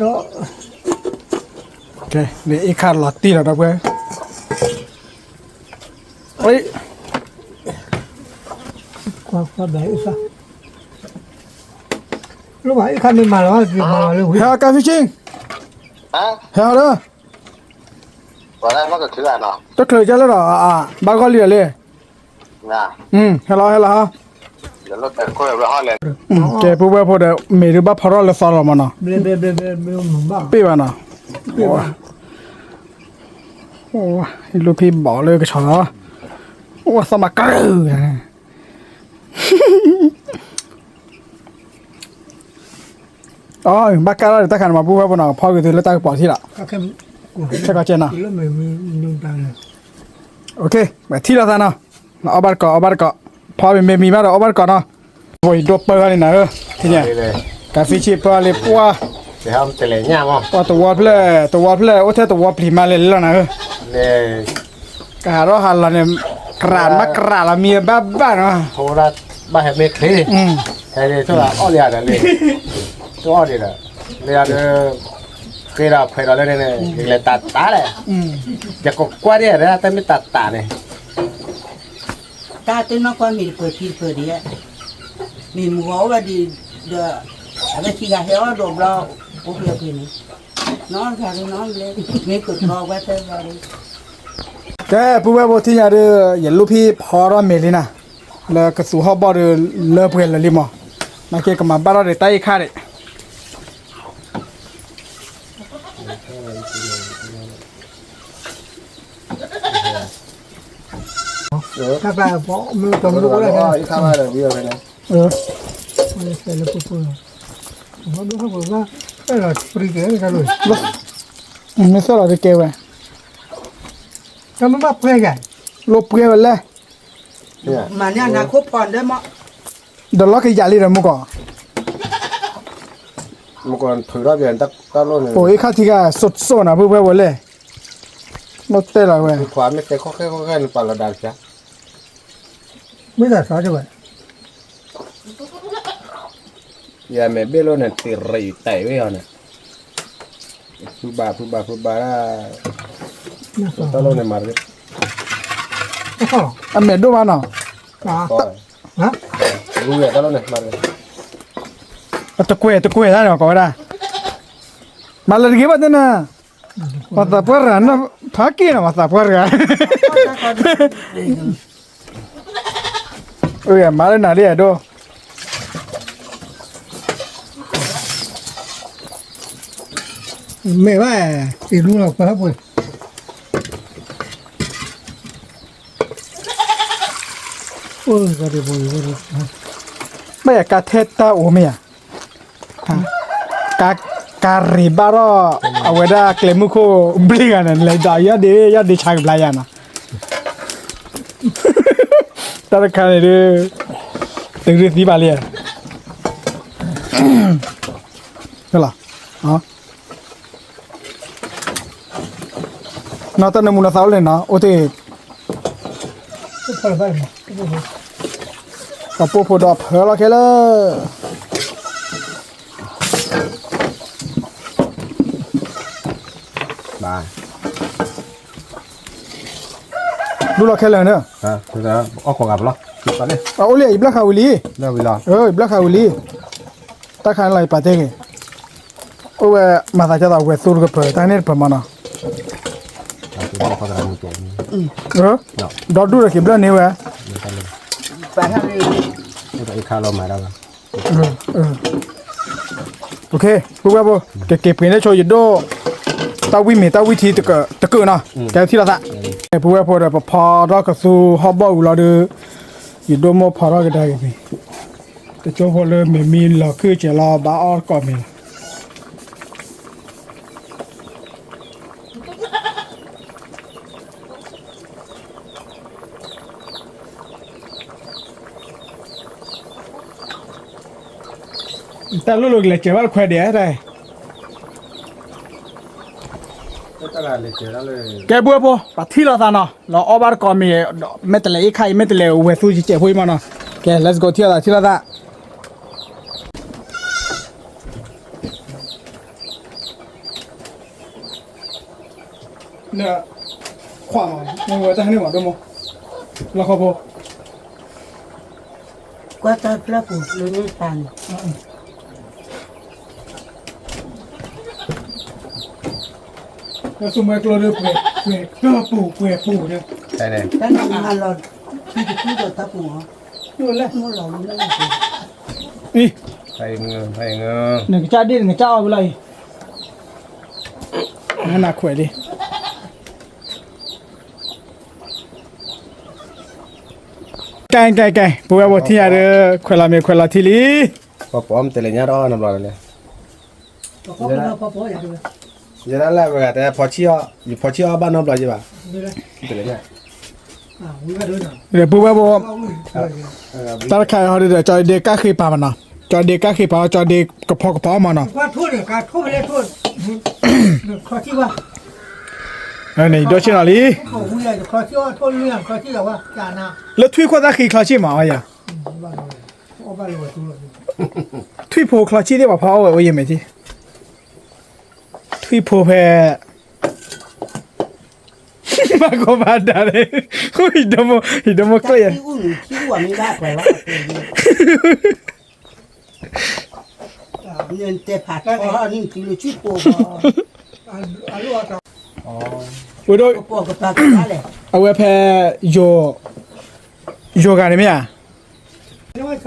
အ့ၣ်ခါလီၤတံၢ်လီၤဒီပုၢ်ဝဲၢ်, ကွၢ်ကွၢ်ဘၣ်အ့ၣ်ခါ, လၢဘၣ်အ့ၣ်ခါမ့ၢ်မၤလီၤ မၤလီၤလၢဝံၤ, ဟဲအီၤကါဖံဆ့, ဟဲအီၤလၢ, တချုးကဲလၢဒီး, ဘၣ်ဂီၢ်လံဒီးလံ, ဟဲလီၤဟဲလီၤ, ကဲပုၢ်ဝဲၢ်ဖိဒီး မ့ၢ်ဒုးဘၣ်ဖီထီၣ်လၢသီလီၤမးနီၤ, ပ့ၢ်ဘၣ်နီၤ, လူဖံဘီၣ်လၢကဆီလီၤ, အိၣ်သီမးကရၢၢ် အဘၣ်ကၢ်လီၤဒီးတၢ်ခါန့ၣ်မး ပုၢ်ဝဲၢ်ဖိနီၤ ဖီက့ၤသုလၢတၢ်ကပီၤထံလီၤ, ခဲကီးကဲနီၤ, ပထံၣ်လိာ်သးနီၤ, အီၣ်ဘၣ်တကိး အီၣ်ဘၣ်တကိး, ဖီမ့ၢ်မံၤဘၣ်ဒီးအီၣ်ဘၣ်တကိးနီၤ, ပှၤဒိၣ်ပၢၢ်လံနၤဧၢ, ထံၣ်ညါ, ကါဖံဆ့ၣ်ပၢၢ်လံပှၤ, ပှၤတဝီဖျၢၣ် တဝီဖျၢၣ် အိၣ်ထဲတဝီပျံၤမးလဲၣ်လီၤနၤဧၢ, ကဟးထီၣ်ဟးလီၤန့ၣ်, ကြးမးကြးလီၤမံၤဘၣ်ဘၣ်နီၤ, ဘၣ်ဟဲမ့ၢ်ချ့, ဟဲအီၣ်လံဒီးလံ, တအီၣ်ဒံးဒီး, လၢယၤဒီး, ဃ့ဒီးဖှဲးဒီးလၢန့ၣ် ယကလဲၤတၢ်တၢ်လဲၣ်, ယကကွၢ်ဒံးဒီး တၢ်မ့ၢ်တၢ်တၢ်န့ၣ် တၢ်တနီၢ်ကွၢ်မ့ၢ်တပၢၤဖံတပၢၤဒံး, မ့ၢ်မုၢ်ဂီၤအိၣ်ဝဲဒံးဒီး, အဝဲခံဂၤဟဲအီၣ်ဒိးဘျီ, အိၣ်ဖျဲၣ်ဖံန့ၣ်, နီၢ်တဂၤဒံးနီၢ်ဘျဲ, မ့ၢ်ကကီဝဲသၢဂၤဒံး, ကဲ ပုၢ်ဝဲၢ်ဖိထံၣ်ညါဒီး ယလူၢ်ဖံဖီထီၣ်မ့ၤလံနၤ, လၢကသူဟီၣ်ဘီၣ်ဒီး လၢပှဲၤလၢာ်လံမး, နာ်က့ကမၤဘၣ်ထီၣ်ဒီးတၢ်အံၤခါဒံး, မ့ၢ်သၢလီၤတကဲဝဲ, လိၣ်ပှဲၤဝဲလဲၣ်, ဒီးလီၤကယၤလံဒီးမုၢ်ကီၢ်, အိၣ်အံၤခါထံဂၤစိၢ်စိၢ်နၤ ပုၢ်ဝဲၢ်ဖိလဲၣ်, လိၣ်တဲလီၤဝဲ, မ့ၢ်သးစီဝဲ ယမဲာ်ဘ့ၣ်လိၣ်န့ၣ် တရံးတဲာ်ဝဲအီၤန့ၣ်, ဖုဘၣ်ဖုဘၣ်ဖုဘၣ်ဒၣ်, တၢ်လိၣ်န့ၣ်မၤတဂ့ၤ, အမဲာ်ဒိၣ်မးနီၤ, တကွဲးတကွဲးတၢ်န့ၣ် ကိးဝဲဒၣ်, မၤလၢတဂ့ၤဘၣ်တဲနၤ, ပှၤသးပှၢ်တဂၤန့ၣ် ဖးက့ၤနီၤ ပှၤသးပှၢ်တဂၤ မၤလၢနၤလံအဒိ, မ့ၢ်ဘၣ်, တလူလီၤပှၤဟီၣ်ပှဲၤ, ဘၣ်ယၤကါထဲတၢ်အိၣ်မ့ၢ်ဧါ, ကါရ့းဘၣ်ထီၣ် အဝဲဒၣ်ကျဲမုၢ်ခိၣ်ဘျ့ဂၤန့ၣ် လဲၤဒီးယီၢ်ဒ့ ယီၢ်ဒ့ဆါကဘျါယၤနီၤ, တၢ်တခါန့ၣ်ဒုး, တဂ့ၢ်သံဘၣ်လံ, လီၤ, နီၢ်တၢ်နၢမူနသးအိၣ်လံနီၤ အိၣ်တ့ၢ်, ကပိာ်ဖိဒီးဖၢလီၤခဲလၢာ်, ဒူလီၤခဲလၢာ်န့ၣ်, အိၣ်လံ ယဘျၢၣ်ဃာ်ဝံၤလံ, ယဘျၢၣ်ဃာ်ဝံၤလံ, တၢ်ခါန့ၣ်လီၤ ယပာ်တ့ၢ်ဂ့ၤ, အိၣ်ဝဲမၤသးကၢ်သးဝဲသူတကပၤ တၢ်န့ၣ်တပၤမနီၤ, ဒီဒူၣ်ဒီးက့ၤဘျၢၣ်န့ၢ်ဝဲ, ပုၢ်ဝဲၢ်ဖိ, ကက့ၤပှ့ၤန့ၢ်ဆိယဒိၣ်, တၢ်ဝံၣ်မ့ၤတၢ်ဝံၣ်ထံတကၢၢ်နီၤ, ကဲထံၣ်လိာ်သး, ပုၢ်ဝဲၢ်ဖိဒီး ပဖီထီၣ်ကသူဟီၣ်ဘီၣ်ဝံၤလီၤဒီး, ယဒိၣ်မိၢ်ဖီထီၣ်ကဒါက့ၤမ့ၤ, တကၠိဖိလၢမ့ၤမံလီၤခုၣ်ကဲၤလီၤ ဘၣ်အီၣ်တကိးမ့ၤလီၤ. တၢ်လိၣ်လိာ်ကလဲၤစဲးဘၣ်တခွဲးဒံးဧါ, ကဲပုၢ်ဝဲၢ်ဖိ ပထံၣ်လိာ်သးနီၤ, လီၤအီၣ်ဘၣ်တကိးမ့ၤ, မ့ၢ်တလဲၤအ့ၣ်ခါအံၤ မ့ၢ်တလဲၤဝဲသူယစဲးဖိအံၤမနီၤ, ကဲ let's go ထံၣ်လိာ်သး ထံၣ်လိာ်သး နခွးမး မ့ၢ်ဝဲတၢ်ဟဲန့ၢ်မးဒိၣ်မိၢ် လီၢ်ခီဖိ ကွၢ်တၢ်ဖျၢၣ်ပူၤလၢန့ၣ်ပၢ်န့ၣ် လၢသူမွဲကျိဒီး ပှဲၤပူၤ ပှဲၤပူၤန့ၣ် တၢ်န့ၣ်မၤလီၤ ဖံတကူဒီးတၢ်ပူၤအီၤ မိၢ်လီၤလၢန့ၣ် အံၤ နကစၢ်ဒ့ၣ် နကစၢ်အီၣ်ဝဲလီၤအံၤ နနၢ်ခွဲးလံ ကဲ ကဲ ကဲ ပဝဲပထံၣ်ညါဒီး ခွဲးလီၤမ့ၤခွဲးလီၤထံလံ ပှၤပှၤမ့ၢ်တလဲၤညါဒီးနဘျီလဲၣ် ယဲဒၣ်လၢပဂၤတဲ ဖီဆံၣ်အီၣ် ယဖီဆံၣ်အီၣ်ဘၣ်နီတဘျီယဘၣ် တလဲၤညါ ဒီးပဝဲပ တၢ်တခါအံၤဟီဒုဒီး ကၠီဒ့ကၢ်ဃ့ပာ်မနီၤ ကၠီဒ့ကၢ်ဃ့ပာ် ကၠီဒ့ကဖီကဖီမနီၤ န့ၣ် ယဒိးဆ့ၣ်နီၤလံ လၢထွံၣ်ခိၣ်သၣ်ဃံချီဆံၣ်မးအီၤယၤ ထွံၣ်ဖိချီဆံၣ်သ့ၣ်ပှၤဖီအီၣ်ဝဲအိၣ်ယဲၢ်မဲာ်ထံ ထွံၣ်ဖိဖဲ ဘၣ်ကီဘၣ်ဒါန့ၣ် ယဒိးမိၢ်ကျ့ၣ်ယဲ ဝဲဒိၣ် ပကပာ်ကပာ်လဲၣ် အဝဲဖဲ ယိၤ ယိၤဂၤန့ၣ်မ့ၢ်ဧ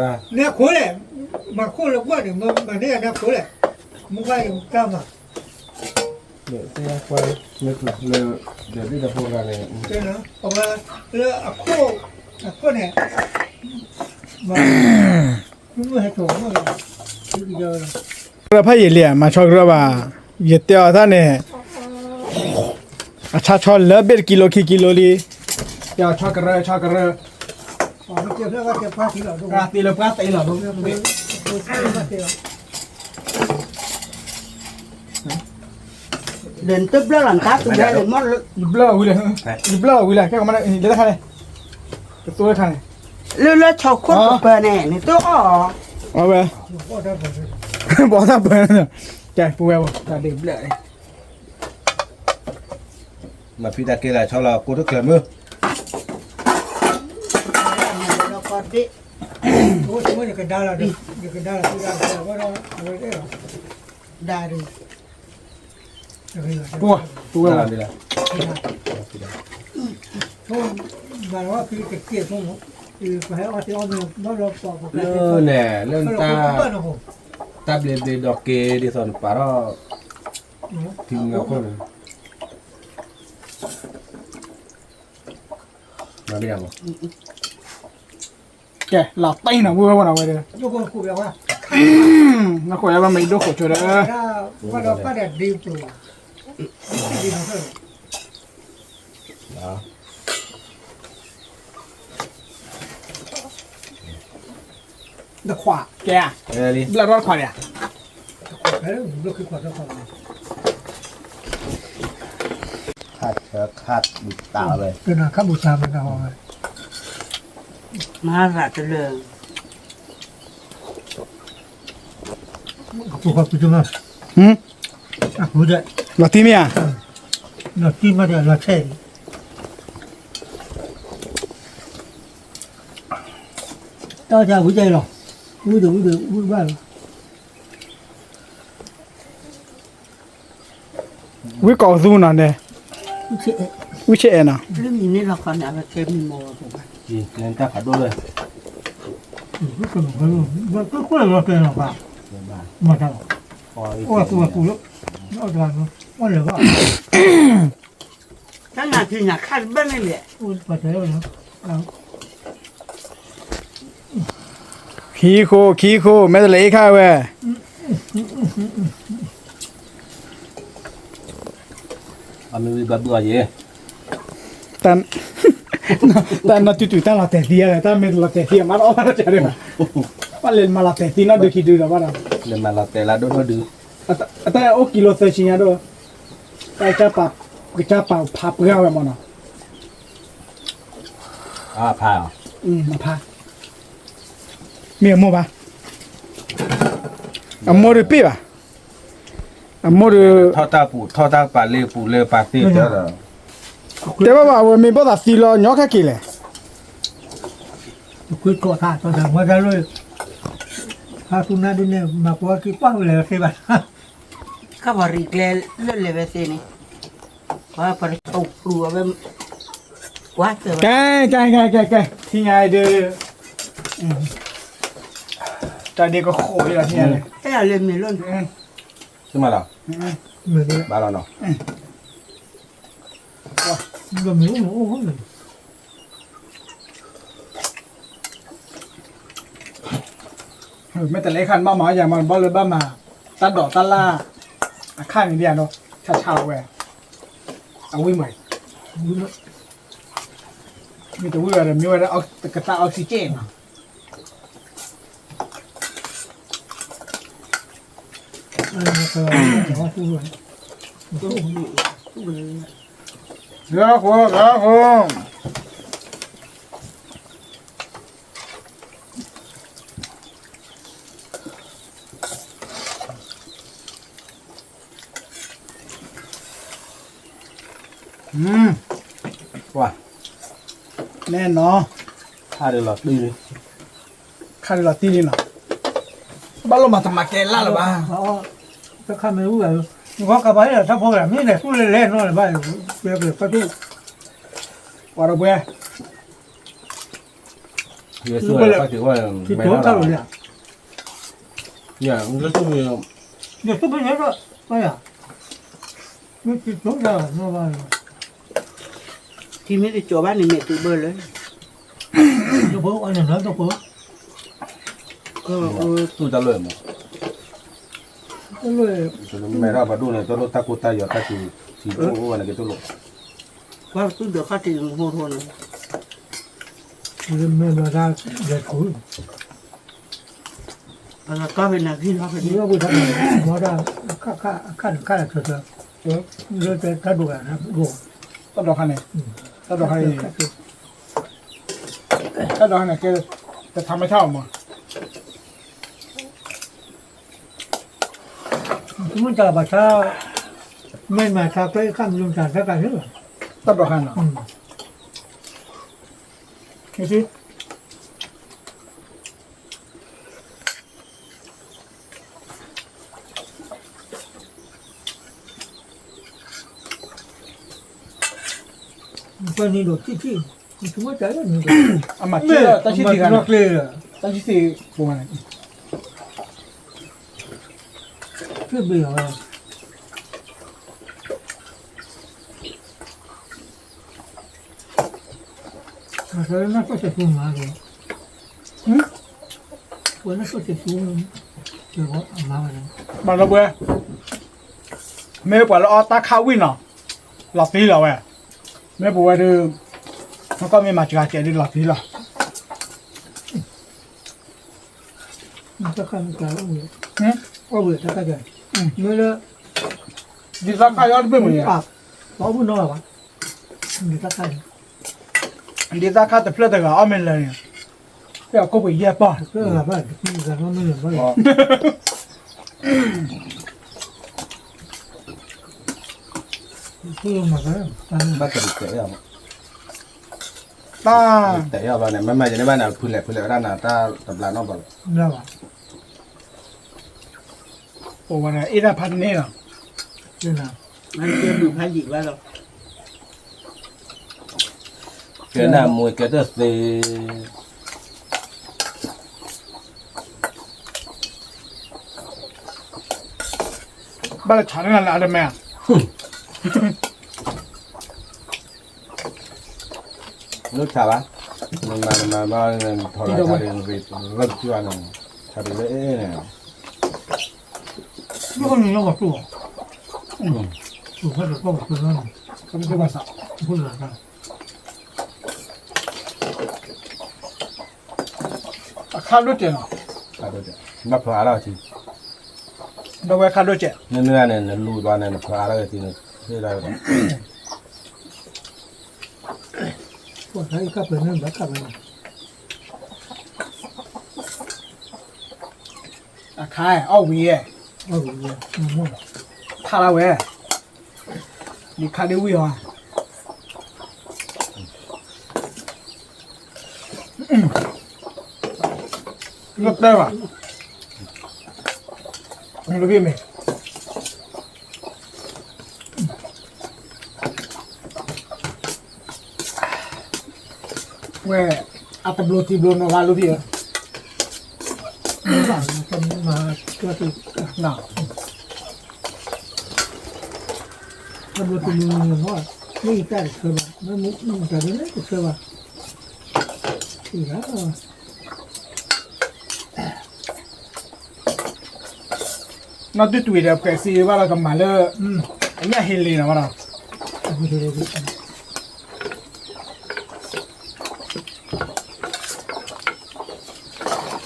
ါ, န့ၣ်ခိၣ်လဲၣ်, မၤခိၣ်လၢကွၢ်န့ၣ် မၤန့ၢ်ယၤန့ၣ်ခိၣ်လဲၣ်, မူခါအံၤတၢ်မၤ လၢ လၢအခိၣ် အခိၣ်န့ၣ် မ့ၢ်ဟဲကီၤမ့ၢ်လီၤ, ဒီးဖဲယံာ်လံဧါ မၤဆီကရၢဘၣ်, ယတဲအီၤတၢ်န့ၣ် အဆါဆီလၢဘ့ၣ်တကံလိခံကံလိလံ, ယဆီကရၢ ဆီကရၢ, သ့လၢပှၢ်သ့လီၤ, ဒီးနတဘျၢလီၤနတၢ်သူဝဲလၢမ့ၢ်လၢ ယဘျၢအီၤဝံၤလံ, ယဘျၢအီၤဝံၤလံ, ခဲကမၤလၢတခါန့ၣ်, တသိတခါန့ၣ်, လၢလၢဆီခိၣ်တပၢၢ်န့ၣ် နတအီၣ်, အဝဲ, ဘီၣ်တၢ်ပၢၢ်, ကဲပဝဲ, တၢ်ဒ့ဘျၢၣ် မၤဖံးတၢ်ကဲလၢဆီလီၤ ကိးတချၢမုၢ်, ဒါရံၤ, ပဝဲ, ပဝဲ, လၢန့ၣ် လၢနတၢ်, တၢ်ဘျ့ဘျ့ဒီးက့ၤဒ်သိးနပာ်ထီၣ်, ထံမ့ၢ်ခိၣ်န့ၣ်, ကဲ လီၤတံၢ်နီၤ ဝဲဝဲနီၤဝဲဒီး, နခိၣ်ယါဘၣ်မ့ၢ်ဒိၣ်ခိၣ်ဆိဒီး, တခွးကဲ, ဘျၢၣ်ထီၣ်တခွးဒံးဧါ, ခါဆၢခါဘူၣ်တၢ်ဝဲ, ခါဘူၣ်တၢ်ဝဲ, မၤသးတလၢာ် အပူၤဃီပူၤတမၢ်, အပူၤဒီး, လီၤတံၢ်မ့ၢ်ဧါ, လီၤတံၢ်မ့ၢ်ဒီးလီၤဆဲး, တၢ်ဝံၤလီၤ, ဝံၤဒီးဝံၤဒီးဝံၤဘၣ်လီၤ. ဝံကိးသူနီၤန့ၣ်, ဝံဆ့အဲၣ်နီၤ, လၢမံၤန့ၣ်လီၤခီန့ၣ် အဝဲကဲမံၤမီၢ်ဝဲပှၤဘၣ်, တၢ်ဖးဒိၣ်လၢ, မၤတၢ်လီၤ, အိၣ်သူဝဲပူၤလၢ, အိၣ်တဂၤ, အိၣ်လၢၤဘၣ်, တၢ်နၤထံၣ်နၤခါတဘၣ်န့ၣ်လဲၣ်, ခံဃိ ခံဃိ မဲာ်တလဲၤအ့ၣ်ခါဝဲ, အမ့ၢ်ဝံဘၣ်ဘုၣ်အီၤယဲ, တၢ်နီၢ်တူၢ်တူၢ်တၢ်လီၤတဲာ်သံ, တၢ်မ့ၢ်လီၤတဲာ်သံအမါတအီၣ်ဘၣ်တၢ်န့ၣ်ဘၣ်, ပှၤလဲၤမၤလီၤတဲာ်သံနီၢ်ဒုခံဒုဒီးဘၣ်ဒီး, လဲၤမၤလီၤတဲာ်လၢဒိၣ်ဒိၣ်ဒု, အတၢ်အိၣ်ကံလိသၢဆံညါဒိၣ်, တၢ်ကစၢ်ပာ်ဖးပှၢ်ဝဲမၢ်နီၤ, ဖး, ဖး, မ့ၢ်အမိၢ်ဘၣ်, အမိၢ်ဒုးပ့ၢ်ဘၣ်, အမိၢ်ဒုး, ထီၣ်တၢ်ပူၤထီၣ်တၢ်ပာ်လ့ပူၤလၢပာ်သ့ၣ်တဲဒီး, တဲဘၣ်ဘၣ် အဝဲမ့ၢ်ဘၣ်သးသံလီၤညီခါက့ၤလဲၣ်, ကွ့ထီၣ်ထါ, ဖါသူနါဒုန့ၣ် မၤကွၢ်က့ၤကွၢ်ဝဲလဲၤဝဲသ့ဘၣ်, ခါပှၤရံၣ်ကျဲလၢလဲၤဝဲသ့န့ၣ်, ပှၤပှၤတဆိပျူအဝဲ, ကွၢ်တဲဝဲ, ကဲ ကဲ ကဲ ကဲ ထံၣ်ညါဒုး, တၢ်ဒ့ကဃိးလီၤထံၣ်ညါန့ၣ်, ဟဲလၢမ့ၢ်လီၤန့ၣ်, မ့ၢ်လီၤ, ဘၣ်လီၤနီၤ. မ့ၢ်တလဲၤခါန့ၣ် ဘၣ်မၤယၤမၤဘီလၢဘၣ်မၤ တၢ်ဒိးတၢ်လၢ် အခါန့ၣ်ဒ်နီၤ ဆါဆါဝဲ, အဝံၣ်မး, မ့ၢ်တဝံၣ်ဝဲဒီး မ့ၢ်ဝဲဒၣ်ကတၢ်အီစံက့ၣ်နီၤ. ဂၤဃိ ဂၤဃိ. ပှၤ, နဲနီၤ, ခါဒုးလီၤတံၢ်လံ, ခါဒုးလီၤတံၢ်လံနီၤ, ဘၣ်လိၣ်မၤတမၤကဲလၢ်လၢၤဘၣ်, တခါမ့ၢ်ဝံၣ်ဘၣ်, ဝဲကဘၣ်ဟဲဒီးတၢ်ဖိကလၢ် မ့ၢ်လဲၤသူၣ်လဲၤလဲၤနီၤလၢၤဘၣ်, ပှဲၤကလဲၤပှဲၤထူၣ်, ပှၤဒီပုၢ်ဝဲၢ်, ယဆိကမိၣ်တၢ်လီၤလံ, ယဆိကမိၣ်, ယဆိကမိၣ်န့ၣ်ဒီး, မ့ၢ်ဆိကမိၣ်တၢ်လီၤ, ထံမ့ၢ်တကၠီၤဘၣ်န့ၣ် မဲာ်တုၤဘၢလၢ, တၢ်ဖိအီၤန့ၣ်နီၤ တၢ်ဖိ တူၢ်တၢ်လိၣ်မး, မဲာ်ထီၣ်ပှၤဒိၣ်န့ၣ် တလိၣ်တၢ်ကိၢ်တၢ်ယီၤတၢ်စူၤ, ထံအိၣ်အိၣ်ဝဲန့ၣ်က့တလိၣ်, ပှၤသူၣ်ဒီးခါတံၢ်ဟိထီၣ်န့ၣ်, မဲာ်ဘျီတၢ်လဲၤထူ, အကါဖဲနၤဂံၢ်နီၤဖဲန့ၣ်, ဝဲဒၣ်, အခါနခါလၢာ်ဆၢဆၢ, လၢတၢ်ဒိၣ်ဂၤ, တၢ်ဒိၣ်ခါန့ၣ်, တၢ်ဒိၣ်ခါန့ၣ်, တၢ်ဒိၣ်ခါန့ၣ်ကဲ, တထါမ့ၢ်ထါအီၤမး မ့ၢ်တၢ်ဘၣ်ဆါ, မ့ၢ်မၤဆါကျဲအခါမ့ၢ်တၢ်တၢ်ကါန့ၣ်လီၤ, တၢ်ဒိၣ်ခါန့ၣ်, နံၤဒိၣ်ထံၣ်ထံၣ်, အမၤတၢ်လၢနံၤဒိၣ်, အမၤတၢ်လၢတၢ်ဆံၣ်တံၢ်ဂၤန့ၣ်, တၢ်ဆံၣ်သ့ၣ်ပူၤဂၤန့ၣ်, သ့ၣ်ဘ့ၣ်အီၤ, မၤတၢ်လၢနၢ်ကီၢ်စဲးဆူမး, ပဝဲနၢ်ကီၢ်စဲးဆူ, မၤလီၤပှဲၤ, မ့ၢ်ပှၤလၢအီၣ်တၢ်ခါဝံၣ်နီၤ, လီၤသံလီၤဝဲ, မ့ၢ်ပဝဲဒၣ်, နၢ်ကီၢ်မ့ၢ်မၤစှၤစဲးဒ်လီၤသံလီၤ, တၢ်ခါန့ၣ်, အီၣ်ဝံၤတၢ်ခါစဲး, မ့ၢ်လၢ, ဒ်သၣ်ခါအီၣ်တဘ့ၣ်မ့ၢ်, အီၣ်ဘၣ်နီၤဘၣ်, ဒ်သၣ်ခါန့ၣ်, ဒ်သၣ်ခါတဖျၢၣ်တဂၤအီၣ်မ့ၢ်လၢာ်န့ၣ်, ဖဲအကိၣ်ပှ့ၤယဲၢ်ပီၢ်, ဘၣ်တရံးတဲာ်အီၤ, တဲာ်အီၤဘၣ်န့ၣ် မ့မ့ၢ်ယန့ၢ်ဘၣ်န့ၣ် ဖုလဲၣ်ဖုလဲၣ်ဝဲဒၣ်န့ၣ် တၢ်တဘျါနီတဘျီလီၤ, အိၣ်ဝဲဒၣ်အ့ၣ်ဒၣ်ဖးန့ၣ်လီၤ, ကဲနၢ်မူကဲတသ့ ဘၣ်လၢဆးန့ၢ်လၢအတမဲာ်, လၢဆးဘၣ်, နမၤနမၤဘၣ်, ထီၣ်လၢဆးဒ်န့ၣ်, လၢကစၢ်န့ၣ်, ဆးဒ်လၢအဲၣ်န့ၣ်, မ့ၢ်န့ၣ်လၢပှၤကျိၣ်, ကျိၣ်ဖဲတကီၢ်ပှၤကျိၣ်လီၤ, ကမ့ၢ်ကျိၣ်ဘၣ်ဆး, ဖိလၢ အခါဒိၣ်စဲးလီၤ, ဘၣ်ဖျါအါထီၣ်ထံ, ဒီးဝဲအခါဒိၣ်စဲး, နမ့ၢ်န့ၣ် နလူၤဘၣ်န့ၣ် နဖျါအါထီၣ်ထံန့ၣ်, အခါအီၣ်ဝံၤ, ထါလၢဝဲ, ဒ်ခါဒ်ဝံၣ်အီၤ လၢတဲဘၣ်, လၢဘ့ၣ်မ့ၢ်, ဝဲ, အတဘျီတံၢ်ဘျီနီၤဂၤလၢဘ့ၣ်ဧၢ, တဘျီတံၢ်ဘျီနီၤဂၤ, မ့ၢ်ယတၢ်တဆၢဘၣ်, မ့ၢ်မူတၢ်ဒ်န့ၣ်တဆၢဘၣ်, နီၢ်ဒုၣ်တွံၢ်ဒီး ဖှဲးစံးဘၣ်ဒီးကမၤလၢ အညၣ်ဟ့လ့ၤနီၤဘၣ်ဒီး, ဘၣ်လၢ ထ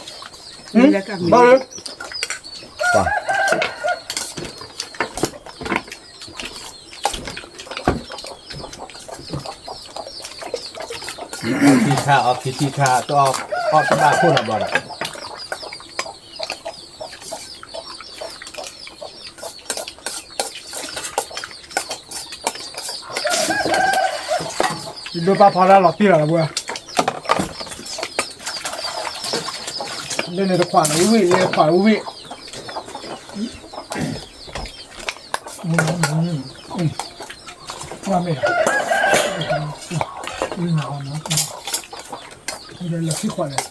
ံဆါအီၤခံထံဆါ တအီၣ်တဘၣ်ခိၣ်နီၤဘၣ်ဒီး, ယဒိၣ်ပၢ်ဖီလာ်လီၤတံၢ်လီၤလၢပှၤ, လၢန့ၣ်တခွးဝံၣ် လၢတခွးဝံၣ်, ဝါမ့ၢ်, လၢခံခွးလဲၣ်,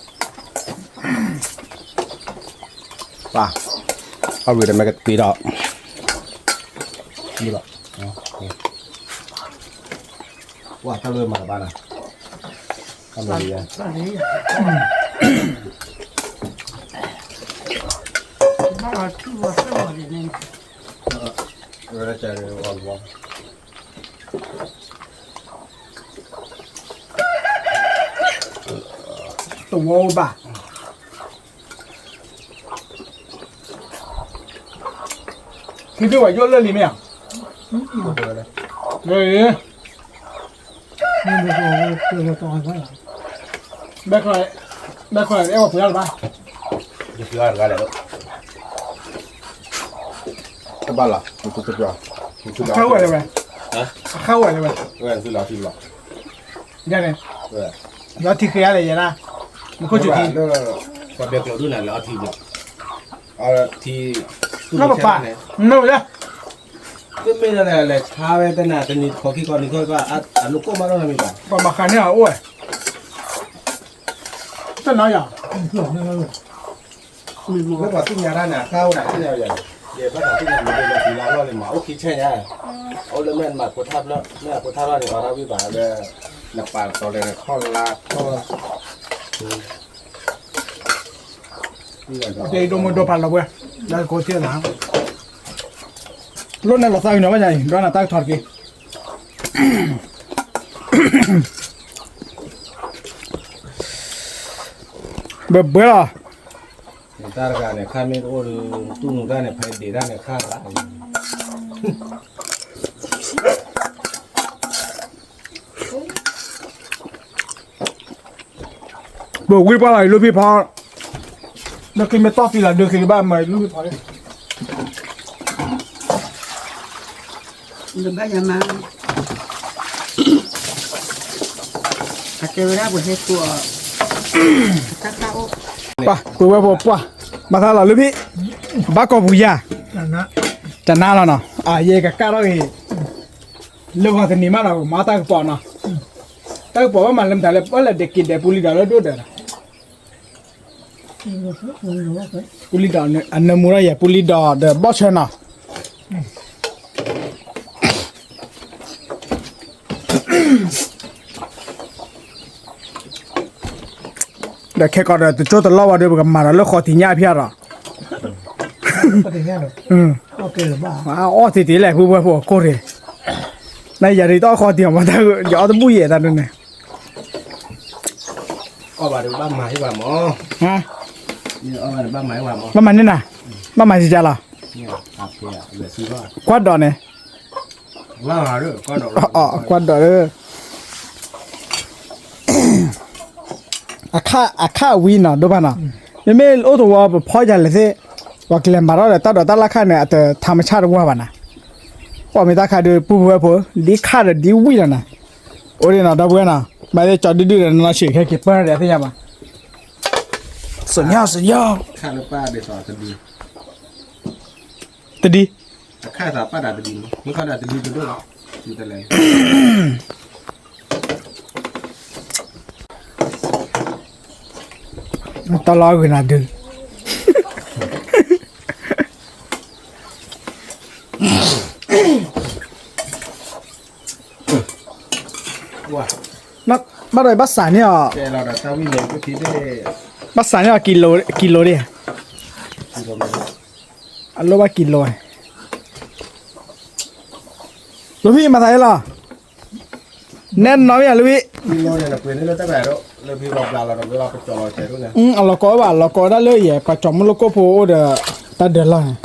ပၢ်, အဝံၤတမ့ၢ်ကတ့ဒီး, လီၤ, ဝါတၢ်လၢမၤတဘၣ်နၤ, အမ့ၢ်, ဘၣ်အီၤထူၣ်ဝဲသၢဝဲန့ၣ်, ဝဲဒၣ်ကဲအီၤလီၤ, တဝီဘၣ်, ခံသ့ၣ်ဝဲယိၣ်လၢလံမ့ၢ်ဧါ, လၢလံ, ဘဲခီ, ဘဲခီအဲၣ်ဝဲပှ့ၤအီၤတဘၣ်, ယပှ့ၤအီၤတဂၤလဲၣ်, တဘၣ်လီၤ, အခါဝဲလဲၣ်ဝဲ, အခါဝဲလဲၣ်ဝဲ, ဝဲသုလီၤထံလီၤ, ယန့ၣ်, လီၤထံဃ့အါလဲၣ်ယဲဒၣ်, နခိၣ်ဆူၣ်ထံ, ပှၤဘဲကျိၤဒုၣ်နၤလၢအီထံဘျီ, ထံ, လၢပပာ်, မ့ၢ်ဝဲလဲၣ်, ကမ့ၢ်ဒၣ်လဲၣ်လဲၣ်ဆါဝဲတနၤတနံၤတခီခံခီနံၤခီဘၣ်, အလိၣ်ကိၢ်မးထီၣ်နမံၤဘၣ်, ပှၤမၤဃးန့ၢ်အီၤအိၣ်ဝဲ, တနီၤယၤ, လၢပှၤသ့ၣ်ညါတၢ်န့ၣ် အခါအိၣ်ဒၣ်သ့ၣ်ညါယၤ, ယဘၣ်သ့ၣ်ညါမ့ၢ်လၢလီၤသံလီၤလီၢ်န့ၣ်မး အိၣ်ခံဆဲညါ, အိၣ်လၢမ့ၢ်နမၤဖိထၣ်ဖျၢၣ် မ့ၢ်အဖိထၣ်ဖျၢၣ်န့ၣ် အီၣ်တၢ်ဝံၣ်ဘၣ်လၢ, နပာ်တီၤလဲၤခီၣ်လါခီၣ်, တဲဒိၣ်မုၢ်ဒိၣ်ဖးလီၤဝဲ, လၢကိးထံၣ်နၤ, လိၣ်နၤလီၤသးဝံၤနီၤဘၣ်ညါအံၤ ဒွးနၤတၢ်ကထီၣ်တက့ၢ်, ဘၢဘၢလီၤ, နတၢ်တဂၤန့ၣ် ခါမ့ၢ်တအိၣ်ဒီး တူၢ်နူတၢ်န့ၣ် ဖဲဒံးတၢ်န့ၣ်ခါလၢ ပဝံပှၢ်လီၤအံၤ လူဖံဖီ, လၢခံမ့ၢ်တီၢ်သံလီၤ ဒုးက့ၤကဘၣ်မၤလူဖံဖီ, ဘၣ်ယမၤ, အတဲဝဲဒၣ်ပှၤဟဲကိးအီၤ, ပှၤဝဲပှၤပှၢ်, ဘၣ်သးလီၤလူဖံ, ဘၣ်ကီၢ်ပူၤယၤ, တနါလီၤနီၤ, ယကကၣ်ထီၣ်ဂ့ၤ, လၢဂီၤတနံၤမးနီၤ မၤတၢ်ကပီၤနီၤ, တၢ်ကပီၤဘၣ်မၤလၢမတၤလဲၣ် ပၢ်လဲၤဒဲးက့ၤဒဲးပူလံဒီးလၢဒိၣ်ဒီး ပူလံဒီးအနၢမူထီၣ်ယဲ ပူလံဒီးဒီးဘီၣ်ဆၢနီၤ, ဒီးခဲကီးဒီးတကၠိတလီၢ်ဝဲဒီး ပကမၤဒီးလၢဃီတံၢ်ညၣ်ဖၠၣ်ဒီး, အီၣ်တ့ၢ်တ့ၢ်လဲၣ် ဖုဝဲဖိအခိၣ်တ့ၢ်, နယၤဒ်တၢ်အီၣ်ဃီတံၢ်အီၤမး ယအီၣ်တဘူၣ်ယဲၢ်တၢ်ဒ်န့ၣ် အီၣ်ဘၣ်ဒီးဘၣ်မၤဟ့ၣ်ဘၣ်မး, ဘၣ်မၤန့ၢ်နၤ, ဘၣ်မၤစံးကလီၤ, ကွၢ်ဒီးန့ၣ်, ကွၢ်ဒီး, အခၣ်ဝံၤနီၤ ဒိၣ်ဘၣ်နီၤ, မ့မ့ၢ်အိၣ်တဝီပဖီယၤလဲၣ်သ့ၣ်, ပှၤကလဲၤမၤထီၣ်ဒီးတၢ်ဒိးတၢ်လၢ်ခၣ်န့ၣ် အတထါမဆၣ်တဝၢ်ဘၣ်နၤ, ပှၤမ့ၢ်တၢ်ခါဒီး ပူၤပဝဲဖိ ဒ်ခၣ်ဒီးဒ်ဝံၣ်လီၤနၤ, အိၣ်ဒ်နီၤ ဒီပုၢ်ဝဲၢ်နီၤ, မၤသ့ၣ်ကၠီဒုဒုဒီး နီၢ်ဆံးခဲက့ၤပၢၢ်ဒီးသ့ၣ်ညါဘၣ်, စညါစညါ, တဒံ တၢ်လီၤဂုာ်နၤဒုး, ဘၣ်ဒီးဘၣ်စးန့ၢ်အီၤ, ဘၣ်စးန့ၢ်အီၤ ကံလိဒၣ်, အလိၣ်ဘၣ်ကံလိ, လူဖံမၤသးယဲလီၤ, နဲနီၤမ့ၢ်ဧါ လူဖံ, အလီၤကီဘၣ် လီၤကီဒၣ်လၢယဲ ပှၤကၠီၤမုၢ်လိၣ်ကိၣ်ဖိအိၣ်ဒီး တၢ်ဒၢးလီၢ်န့ၣ်,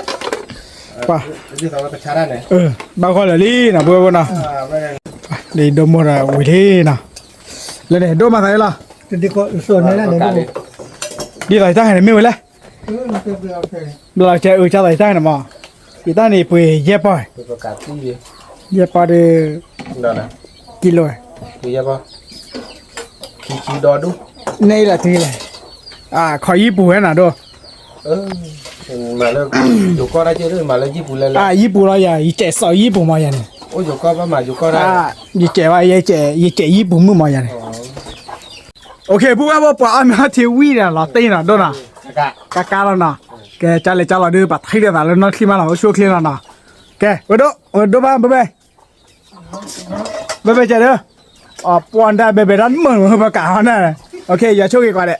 ဘၣ်ဂီၢ်လၢာ်လံနီၤ ပဝဲဖိနီၤ, ဒ်ဒိၣ်မိၢ်ဒီးဝံၤလံနီၤ, လၢန့ၣ် ဒိၣ်မၤသးယဲလီၤ, ဒ်သိးယတၢ်ဟဲန့ၣ်မ့ၢ်ဝဲလဲၣ်, ဘျီကဲအုးကၢ်သိးယတၢ်ဟဲန့ၣ်မး, ယတၢ်န့ၣ်ပှ့ၤယဲၢ်ပီၢ်, ယဲၢ်ပီၢ်ဒီး, ကံလိ, ခံဆံဒီဒူၣ်, န့ၣ်လီၤတံၢ်လဲၣ်, ခီယံၢ်ပူၤဝဲနၤဒိၣ်, မ့ၢ်လၢ ယိၤကီၢ်ဒၣ်က့ မ့ၢ်လၢယံၣ်ပူၤလဲၣ်လဲၣ်. ယံၣ်ပူၤလီၤယၤ, ယစဲးစီၤယံၣ်ပူၤမးယၤန့ၣ်. အိၣ်ယိၤကီၢ်ဘၣ်မး ယိၤကီၢ်ဒၣ်. ယစဲးဝဲ ယစဲးယံၣ်ပူၤမုၣ်မးယၤန့ၣ်. အိၣ်ခ့ ပုၢ်ဝဲၢ်ဖိ ပှၤအီၣ်မ့ၤအီထံဝံၤဒီး လီၤတံၢ်နီၤ ဒိၣ်နီၤ. ကကါလီၤနီၤ. ကဲ ကၢ်လဲၤကၢ်လီၤဒုး ပှၤထံၣ်လိာ်သးလၢနီၢ်ချံမးလီၤ အိၣ်ဆူၣ်အိၣ်ချ့လီၤနီၤ. ကဲ ဝဲဒိၣ် ဝဲဒိၣ်ဘၣ် ဘဲဘဲ ဘဲဘဲကဲဒၢ, အပှၤဒၣ်ဘဲဘဲဒၣ်မုာ်လီၤ ပကးဟီန့ၣ်. အိၣ်ခ့ ယွၤဆိၣ်ဂ့ၤကွၢ်ဒဲး.